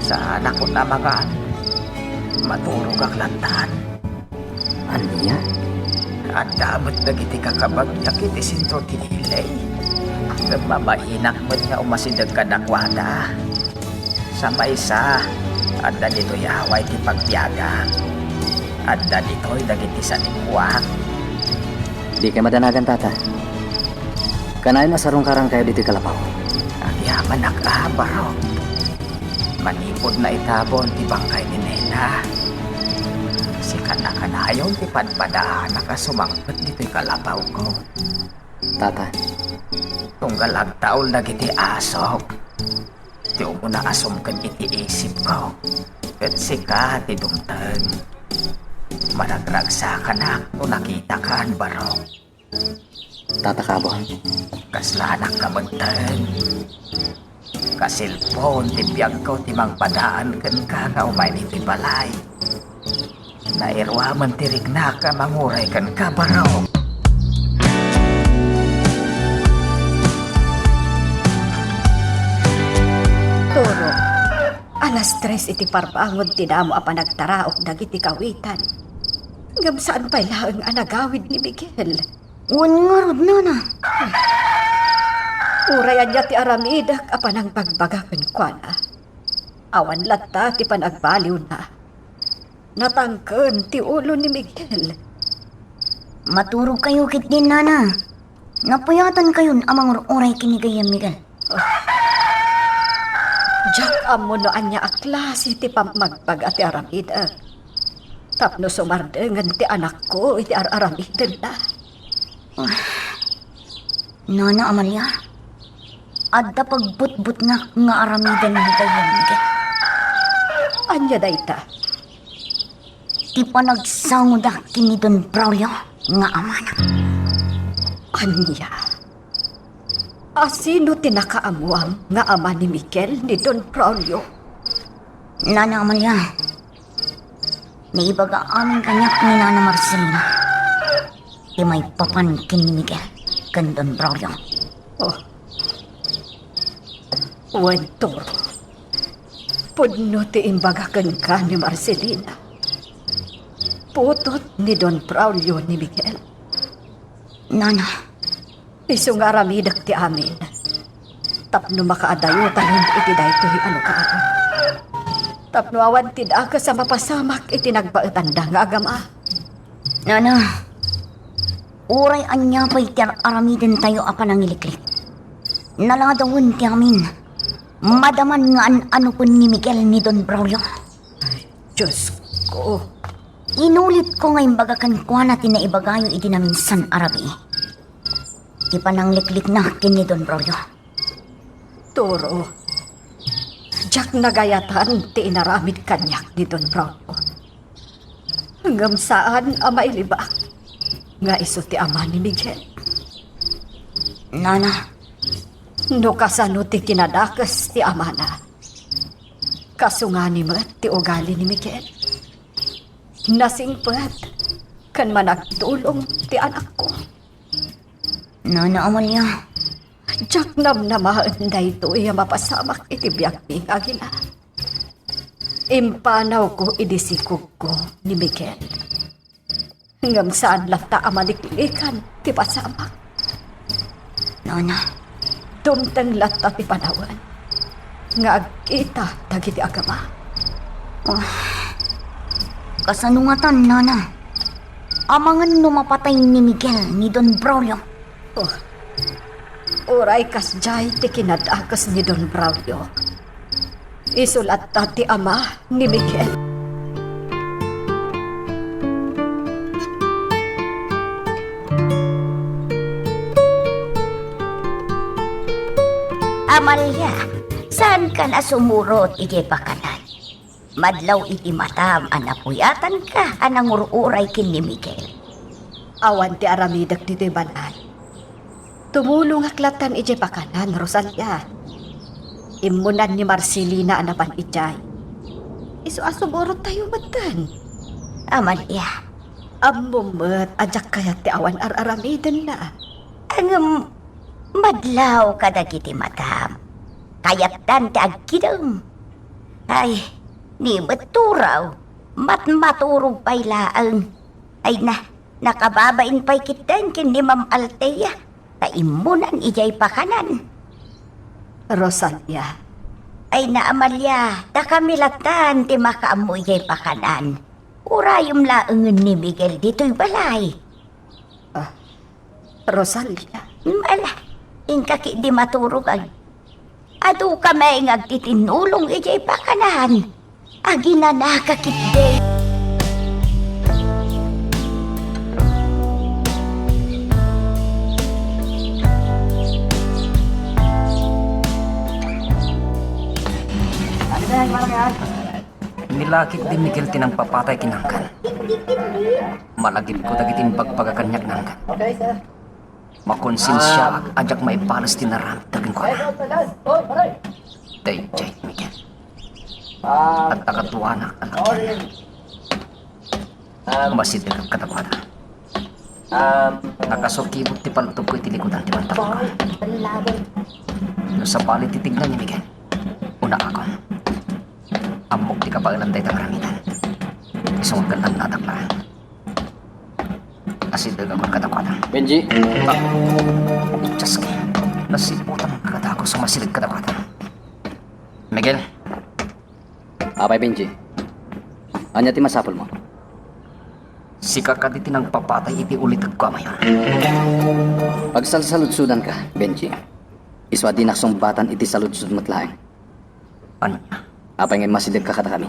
saanakon a mangan, maturogak lattan. Ania? Adda met dagiti kakabagiak iti sentro ti ili. Ngem mabainak met nga umasideg kadakuada. Sa maysa, adda ditoy away ti pagbiagak. Adda ditoy dagiti sanikuak. Dikay madanagan, Tata. Kanayon a sarungkarankayo ditoy kalapaw. Agyamanak a, barok. Manipud naitabon ti bangkay ni Nena, sika a kanayon ti padpadaanak a sumangpet ditoy kalapawko. Tata. Tunggal agtaul dagiti asok, ti umuna a sumken iti isipko, ket sika ti dumteng. Managragsakanak no nakitakan, barok. Tata Cabo. Kaslanak ka metten. Kasilpon ti biagko ti mangpadaan kenka nga umay ditoy balay. Nairuamen ti riknak a manguray kenka, barok. Turo, alas tres iti parbangon ti damo a panagtaraok dagiti kawitan. Ngem saan pay laeng a nagawid ni Miguel. Wen ngarud, nana. Uray ania ti aramidek a panangbagbaga kenkuana, awan latta ti panagbaliwna. Natangken ti ulo ni Miguel. Maturogkayo ketdin, nana. Napuyatankayon a mangur-uray ken ni Gayyem Miguel. Diak ammo no ania a klase ti pammagbaga ti aramidek. Tapno sumardengen ti anakko iti ar-aramidenna. Nana Amalia, adda pagbutbutngak nga aramiden ni Gayyem Miguel. Ania dayta? ti panagsangoda ken ni Don Braulio nga amana. Ania? Asino ti nakaammuam nga ama ni Miguel ni Don Braulio? Nana Amalia, naibaga amin kaniak ni Nana Marcelina ti maipapan ken ni Miguel ken Don Braulio. Oh. Wen, Toro. Pudno ti imbaga kenka ni Marcelina. Putot ni Don Braulio ni Miguel. Nana. Isu nga aramidek ti amin tapno makaadayotayon iti daytoy a lugar. Tapno awan ti dakes a mapasamak iti nagbaetanda nga agama. Nana, uray ania pay ti ar-aramidentayo a panangiliklik, naladawen ti amin. Madaman nga an-anupen ni Miguel ni Don Braulio. Ay, Diosko. Inulitko nga imbaga kenkuana ti naibagayo iti naminsan a rabii, ti panangliklikna ken ni Don Braulio. Toro, diak nagayatan ti inaramid kaniak ni Don Braulio. Ngem saan a mailibak nga isu ti ama ni Miguel. Nana. No kasano ti kinadakes ti amana, kasungani met ti ugali ni Miguel. Nasingpet ken managtulong ti anakko. Nana Amalia. Diak namnamaen daytoy a mapasamak iti biagmi nga agina. Impanawko idi sikogko ni Miguel. Ngem saan latta a maliklikan ti pasamak. Nana. Dumteng latta ti panawen nga agkita dagiti agama. Ah, kasano ngatan, Nana? Amangan no mapatay ni Miguel ni Don Braulio. Oh. Uray kasdiay ti kinadakes ni Don Braulio, isu latta ti ama ni Miguel. Amalia, saankan a sumurot idiay pakanan? Madlaw iti matam a napuyatanka a nangur-uray ken ni Miguel. Awan ti aramidek ditoy balay. Tumulongak latan idiay pakanan, Rosalia. Immunan ni Marcelina a napan idiay. Isu a sumurottayo metten. Amalia. Ammom met a diak kayat ti awan ar-aramidenna. Ngem madlaw kadagiti matam. Kayatdan ti agkidem. Ay, ni met Toro, matmaturog pay laeng. Ay na, nakababain pay ketdin ken ni Ma'am Althea, ta immunan idiay pakanan. Rosalia. Ay na, Amalia, dakami latan ti makaammo idiay pakanan. Urayem laengen ni Miguel ditoy balay. Ah, Rosalia. Mm, ala, inka ketdi maturog. Adu kami nga agtitinnulong idiay pakanan. Aginanaka ketdi. Nilakip ni Miguel ti nangpapatay ken ni Angkan. Malagipko dagiti imbagbaga kaniak ni Angkan. Makonsensiaak a diak maibales ti naramidda kenkuana. Daydiay ni Miguel. Adda kaduanak a lakian. Masidegak kadakuada. Nakasukibot ti paltogko iti likudan ti pantabanko. No sabali ti tigna ni Miguel, unaakon. Ammok ti kabaelan dayta nga aramidan. Isu nga agkan-annadak laeng. Asidegakon kadakuada. Benji. Ah, Dios ko. Nasiputan ka dagus a masideg kadakuada. Miguel. Apay, Benji? Ania ti masapulmo? Sika kadi ti nangpapatay iti ulitedko a mayor. Pagsalsaludsodanka, Benji. Isu a dinak sungbatan iti saludsod met laeng. Ania? Apay nga immasidegka kadakami?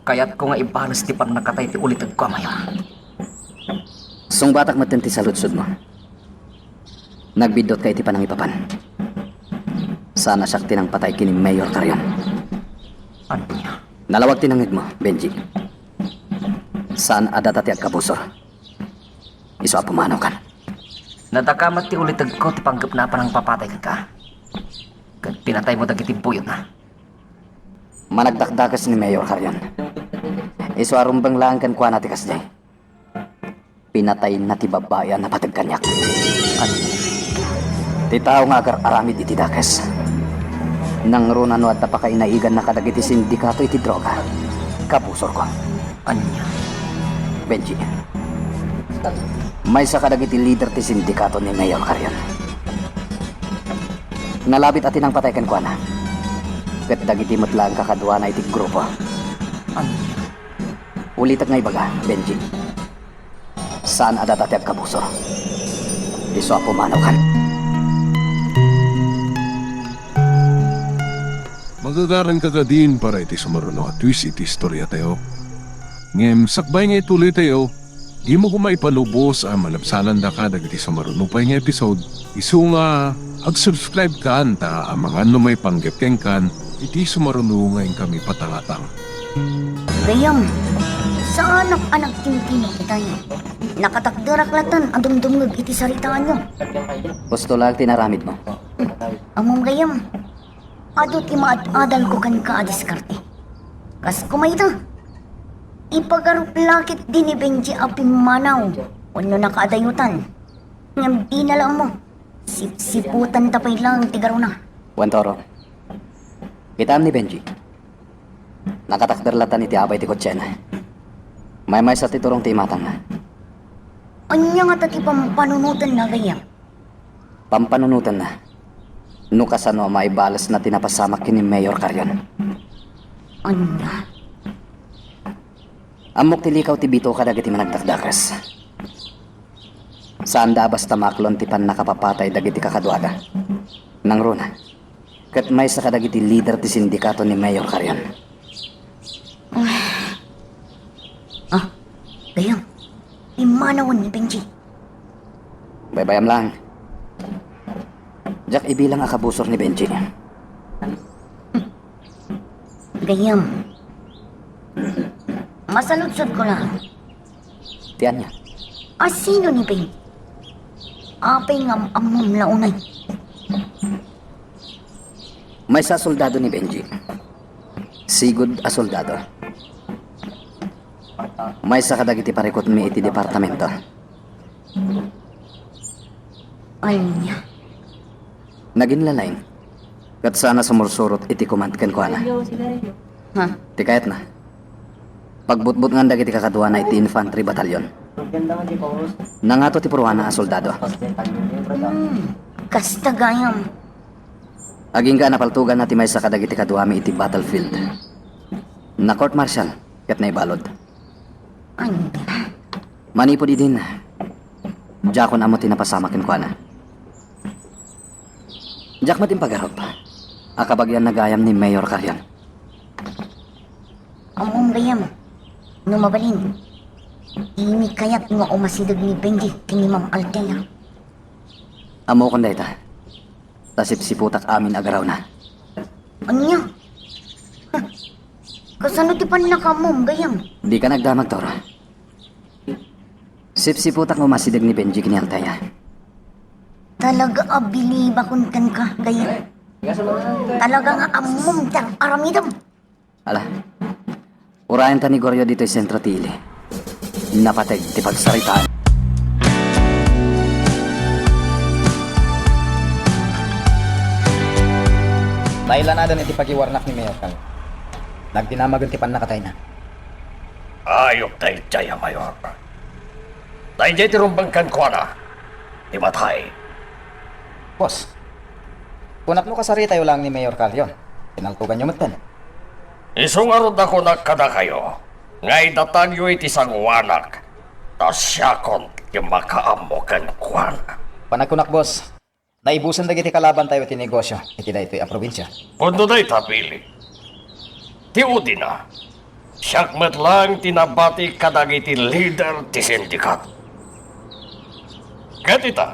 Kayatko nga ibales ti pannakatay ti ulitedko a mayor. Sungbatak metten ti saludsodmo. Nagbiddutka iti panangipapan. Saan a siak ti nangpatay ken ni Mayor Carrion. Ania? Nalawag ti nangngegmo, Benji. Saan a data ti agkabusor. Isu a pumanaw kan. Nadaka met ti ulitegko ti panggepna a panangpapatay kenka. Ket pinataymo dagiti buyotna. Managdakdakes ni Mayor Carrion. Isu a rumbeng laeng kenkuana ti kasdiay. Pinatayna ti babbai a napateg kaniak. Ania? Ti tao nga agar-aramid iti dakes. Nangruna no adda pakainaiganna kadagiti sindikato iti droga, kabusorko. Ania? Benji, maysa kadagiti leader ti sindikato ni Mayor Carrion. Nalabit a ti nangpatay kenkuana. Ket dagiti met laeng kakaduana iti grupo. Ania? Ulitek nga ibaga, Benji. Saan a data ti agkabusor. Isu a pumanaw kan. Magagaranka kadin para iti sumaruno a twist iti istoriatayo. Ngem sakbay nga ituloytayo, dimo koma ipalubos a malabsanandaka dagiti sumaruno pay nga episode. Isu nga ag-subscribe kan ta amangan no maipanggep kenkan iti sumaruno nga inkami patangatang. Gayam, saanak a nagtintino itayo. Nakatakderak latta a dumdumngeg iti saritaanyo. Husto laeng ti inaramidmo. Ammom gayam, adu ti maad-adalko kenka a diskarte. Kas kumayta, ipagarup la ketdi ni Benji a pimmanaw wenno nakaadayotan. Ngem dina la ammo, sipsiputanta pay laeng ti garuna. Wen, Toro, kitaem ni Benji. Nakatakder latta iti abay ti kotsena. Maymaysa ti turong ti imatangna. Ania ngata ti pampanunotenna gayam? Pampanunotenna no kasano a maibalesna ti napasamak ken ni Mayor Carrion. Ania? Ammok ti likaw ti bitoka dagiti managdakdakes. Saanda a basta maklon ti pannakapapatay dagiti kakaduada. Nangruna, ket maysa kadagiti leader ti sindikato ni Mayor Carrion. Ah, gayam, immanawen ni Benji. Baybayam laeng. Diak ibilang a kabusor ni Benji. Gayam, masaludsodko laeng. Ti ania? A sino ni Benji? Apay nga am-ammom la unay? Maysa a soldado ni Benji. Sigud a soldado. Maysa kadagiti parikutmi iti departamento. Ania? Naginlalaing. Ket saan a sumursurot iti command kenkuana. Ha? Ti kayatna, pagbutbutngan dagiti kakaduana iti infantry battalion. Nangato ti puruana a soldado. Hmm, kasta gayam. Agingga a napaltoganna ti maysa kadagiti kaduami iti battlefield. Na-court martial ket naibalud. Ania? Manipud idin, diakon ammo ti napasamak kenkuana. Diak met impagarup a kabagianna gayam ni Mayor Carrion. Ammom gayam, no mabalin, dimi kayat nga umasideg ni Benji ken ni Ma'am Althea. Ammokon dayta. Ta sipsiputak amin a garawna. Ania? Huh. Kasano ti pannakaammom gayam? Dika nagdamag, Toro. Sipsiputak nga umasideg ni Benji ken ni Althea. Talaga a bilibakon kenka, gayam. Talaga nga ammom ti ar-aramidem. Ala, urayenta ni Goryo ditoy sentro ti ili. Napateg ti pagsaritaan. Nailanaden iti pagiwarnak ni Mayor Kal. Nagdinamagen ti pannakatayna. Ayup daydiay a Mayor. Daydiay ti rumbeng kenkuana, ti matay. Boss, kunak no kasaritayo laeng ni Mayor Carrion. Pinaltoganyo metten. Isu ngarud a kunak kadakayo nga idatagyo iti sanguanak, ta siakon ti makaammo kenkuana. Panagkunak, boss, naibusen dagiti kalabantayo iti negosio iti daytoy a probinsia. Pudno dayta, Billy. Ti udina, siak met laeng ti nabati kadagiti lider ti sindikat. Ket ita,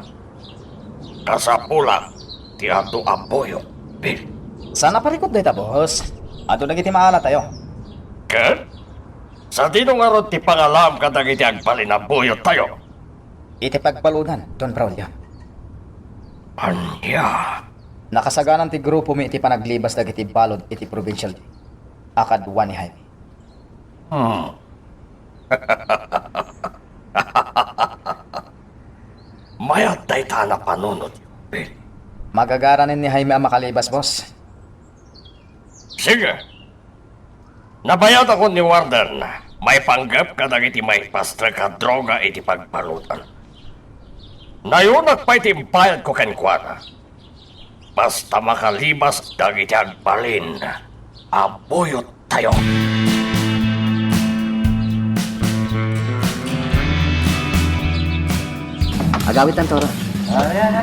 kasapulan ti adu a buyot, Billy. Saan a parikut dayta, boss. Adu dagiti maalatayo. Ket Sadino ngarud ti pangalam kadagiti agbalin a buyottayo? Iti pagbaludan, Don Braulio. Ania? Nakasaganan ti grupomi iti panaglibas dagiti balud iti provincial jail a kadua ni Jaime. Hmm. Mayat dayta a napanunotyo, Billy. Magagaranen ni Jaime a makalibas, boss. Sige. Nabayadakon ni Warden maipanggep kadagiti maipasnek a droga iti pagbaludan. Nayonak pay ti imbayadko kenkuana. Basta makalibas dagiti agbalin a buyottayo. Agawidtan, Toro.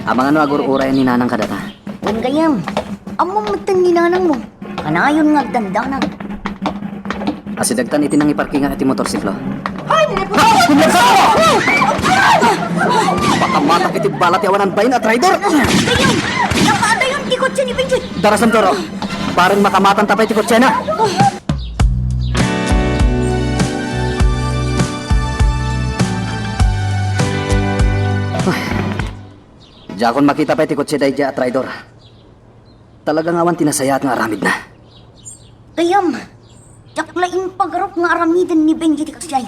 Amangan no agur-urayan ni Nanang kadata. Wen gayam, ammom metten ni Nanangmo. Kanayon nga agdandanag. Asidegtan iti nangiparkingan iti motorsiklo. Ay, nini po! Kumpiyansa! Pakamatak iti bala ti awanan bain a traidor! Dayon! Napadayon ti kotse ni Benji! Darasan, Toro! Bareng makamatanta pay ti kotsena! Diakon makita pay ti kotse daydiay a traidor. Talaga nga awan ti nasayaat nga aramidna. Gayam, diak la impagarup nga aramiden ni Benji ti kasdiay.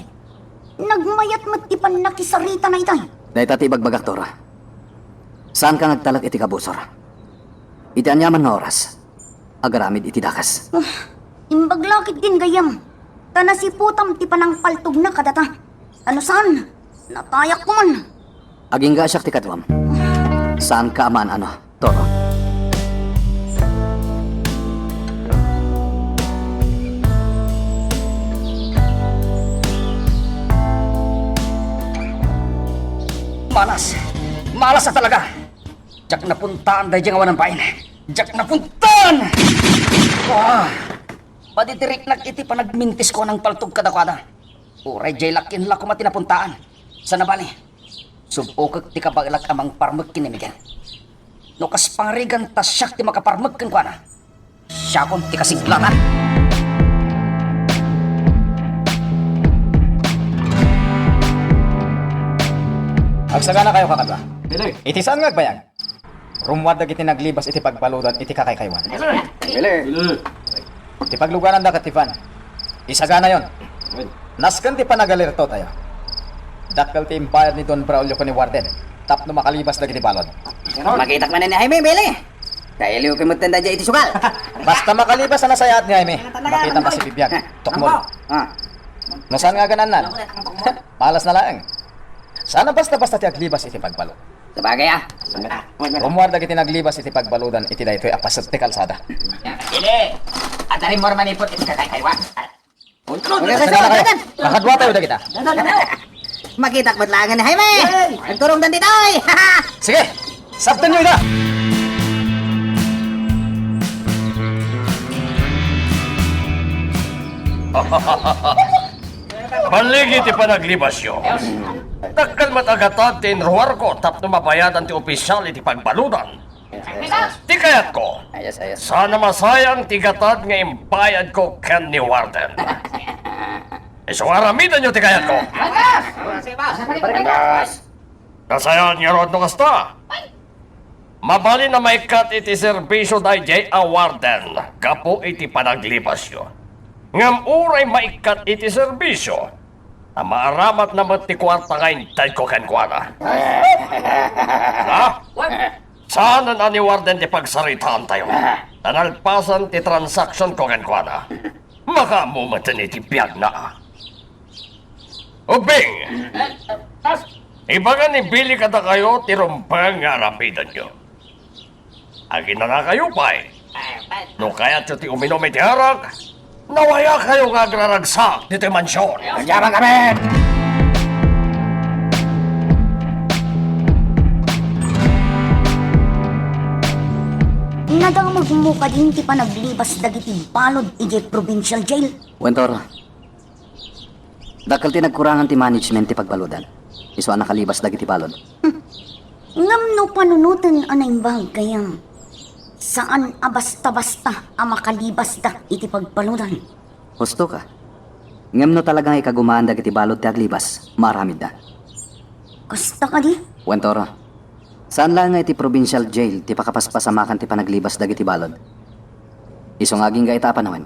Nagmayat met ti pannakisaritana itay. Dayta ti ibagbagak, Toro. Saanka nga agtalek iti kabusor. Iti aniaman nga oras, agaramid iti dakes. Ah, imbag la ketdin gayam, ta nasiputam ti panangpaltogna kadata. Ano saan? Natayak ko man. Agingga siak ti kaduam. Saanka a maan-ano, Toro? Malas! Malas a talaga! Diak napuntaan daydiay nga awanan bain. Diak napuntaan! Ah! Madidiriknak iti panagmintis ko a nangpaltog kadakuada. Uray diay la ken la koma ti napuntaan. Sana bale, sub-okek ti kabaelak a mangparmek ken ni Miguel. No kas pangarigan ta siak ti makaparmek kenkuana, siakon ti kasiglatan. Agsaganakayo, kakadua. Dili. Iti saan nga agbayag? Rummuar dagiti naglibas iti pagbaludan iti kakaykaywan. Bili. Ti paglugananda ket ti van, isaganayon. Nasken ti panagalertotayo. Dakkel ti imbayad ni Don Braulio ken ni Warden tapno makalibas dagiti balud. Makitak manen ni Jaime, Bili. Kailiw ket metten daydiay iti sugal. Basta makalibas a nasayaat ni Jaime, makitam a sibibiag. Tukmol. Ah. No saan nga aganannan? Malas na laeng. Saan a basta-basta ti aglibas iti pagbalud. Sabagay, ah. Rummuar dagiti naglibas iti pagbaludan iti daytoy a paset ti kalsada. Ili, adda rimmuar manipud iti kakaykaywan. Kakadua tayo dagita. Makitak met laengen ni Jaime. Agturongdan ditoy. Sige, sabtenyo ida. Balligi ti panaglibasyo. Dakkel met a gatad ti inruarko tapno mabayadan ti opisyal iti pagbaludan. Ti kayatko, saan a masayang ti gatad nga imbayadko ken ni Warden. Isu nga aramidenyo ti kayatko. Nasayaat ngarud no kasta. Mabalin a maikkat iti serbisyo daydiay a Warden gapu iti panaglibasyo. Ngem uray maikkat iti serbisyo, ta maaramatna met ti kuarta nga intedko kenkuana. Ha? Saanen a ni Warden ti pagsaritaantayo. Ta nalpasen ti transaksionko kenkuana. Makaammo metten iti biagna. Ubbing! Ibaga ni Billy kadakayo ti rumbeng nga aramidenyo. Aginanakayo pay. No kayatyo ti uminom iti arak, nawayakayo nga agraragsak ditoy mansion. Diay magamit! Nadamagmo kadin ti panaglibas dagiti balud idiay provincial jail? Wen, Toro. Dakkel ti nagkurangan ti management ti pagbaludan. Isu a nakalibas dagiti balud. Hmm. Ngem no panunoten a naimbag gayam, saan a basta-basta a makalibasda iti pagbaludan. Husto ka. Ngem no talaga nga ikagumaan dagiti balud ti aglibas, maaramidda. Kasta kadi? Wen, Toro. Saan laeng nga iti provincial jail ti pakapaspasamakan ti panaglibas dagiti balud. Isu nga agingga ita a panawen,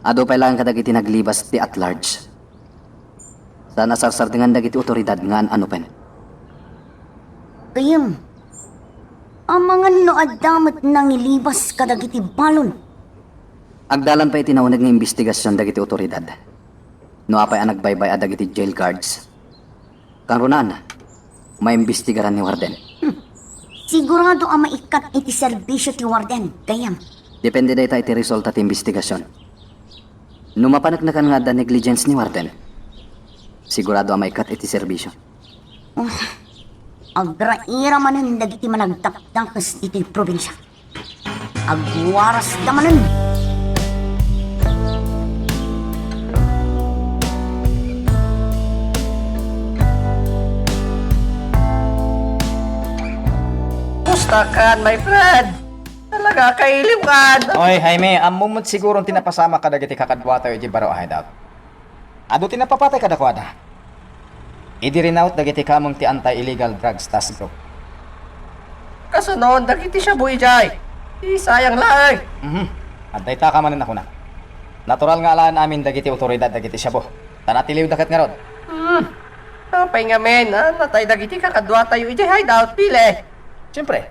adu pay laeng kadagiti naglibas ti at large. Saan a sarsardengan dagiti otoridad nga an-anupen. Kayem, amangan no adda met nangilibas kadagiti balud. Agdalan pay iti nauneg nga imbestigasion dagiti otoridad. No apay a nagbaybay-a dagiti jail guards, kangrunaan, maimbestigaran ni warden. Hmm. Sigurado a maikkat iti serbisio ti warden, gayam. Depende dayta iti resulta ti imbestigasion. No mapaneknekan nga adda negligence ni warden, sigurado a maikkat iti serbisio. Ah, agraira manen dagiti managdakdakes ditoy probinsia. Agwarasda manen. Kumusta kan, my friend? Talaga, kailiw kan. Oy, Jaime, ammom met siguro ti napasamak kadagiti kakaduatayo iti Baro a Hideout. Adu ti napapatay kadakuada. Idi rinaut dagiti kameng ti Anti-Illegal Drugs Task Group. Kasano dagiti shabu idiay? Ti sayang laeng. Mhm. Adda ita ka manen a kuna. Natural nga alaen amin dagiti otoridad dagiti shabu. Ta natiliwda ket ngarud. Hmm. Apay ngamin a natay dagiti kakaduatayo idiay hideout, Pili? Siyempre,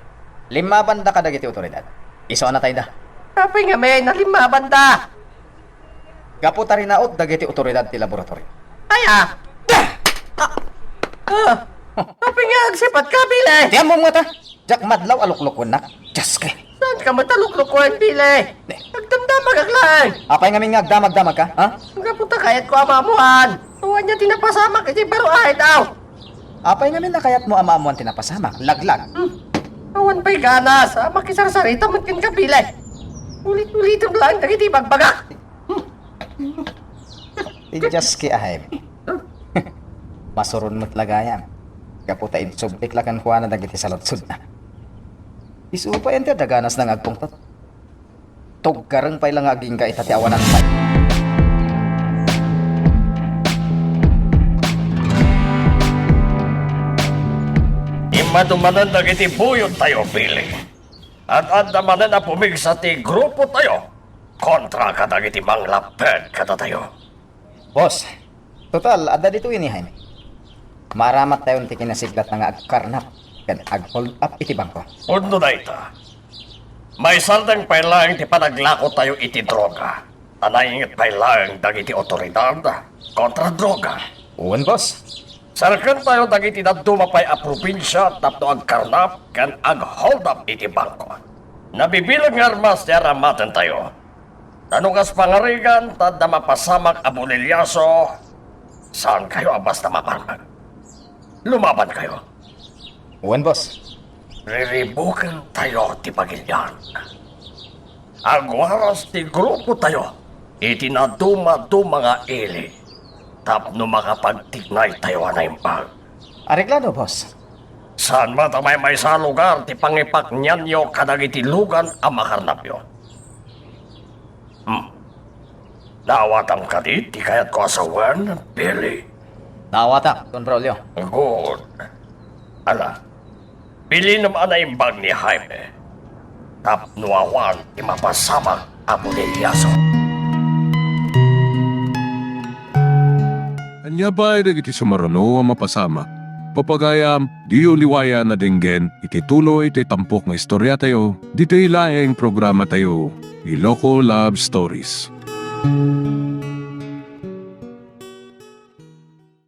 limmabanda kadagiti otoridad. Isu a natayda. Apay ngamin a limmabanda? Gapu ta rinaut dagiti otoridad ti laboratorio. Ay, ah! Ah! Ah! Apay nga agsipatka, Pili? Ti ammom ngata, diak madlaw a luklukuennak. Dios ko. Saanka met a luklukuen, Pili? Ne. Agdamdamagak laeng. Apay ngamin nga agdamagdamagka, ha? Gapu ta kayatko a maammuan no ania ti napasamak iti Baro a Hideout. Apay ngamin a kayatmo a maammuan ti napasamak, laglag? Hmm. Awan pay ganas a makisarsarita met kenka, Pili. Ulit-ulitem laeng dagiti ibagbagak. Ti Dios ki, Jaime. Masuron met la gayam. Gapu ta insublik la kenkuana dagiti saludsodna. Isu pay, ania ti adda ganasna nga agpungtot? Tuggareng pay la nga agingga ita ti awanan pay. Immadu manen dagiti buyottayo, Pili. Ad-adda manen a pumigsa ti grupotayo kontra kadagiti manglapped kadatayo. Boss, total, adda ditoy ni Jaime. Maaramattayon ti kinasiglatna nga agkarnap ken ag-hold up iti bangko. Pudno dayta. Maisardeng pay laeng ti panaglakotayo iti droga, ta nainget pay laeng dagiti otoridad kontra droga. Wen, boss. Serkentayo dagiti dadduma pay a probinsia tapno agkarnap ken ag-hold up iti bangko. Nabibileg nga armas ti aramatentayo. Ta no kas pangarigan ta adda mapasamak a bolilyaso, saankayo a basta maparmek. Lumabankayo. Wen, boss. Riribukentayo ti pagilian. Agwaras ti grupotayo iti nadumaduma nga ili tapno makapagtignaytayo a naimbag. Areglado, boss. Saan met a maymaysa a lugar ti pangipaknianyo kadagiti lugan a makarnapyo? Hmm. Naawatam kadi ti kayatko a sawen, Pili? Naawatak, Don Braulio. Good. Ala, bilinem a naimbag ni Jaime tapno awan ti mapasamak a bolilyaso. Ania pay dagiti sumaruno a mapasamak? Pagayam, diyo liwayan a denggen iti tuloy ti tampok nga istoriatayo ditoy laeng programatayo, Iloko Love Stories.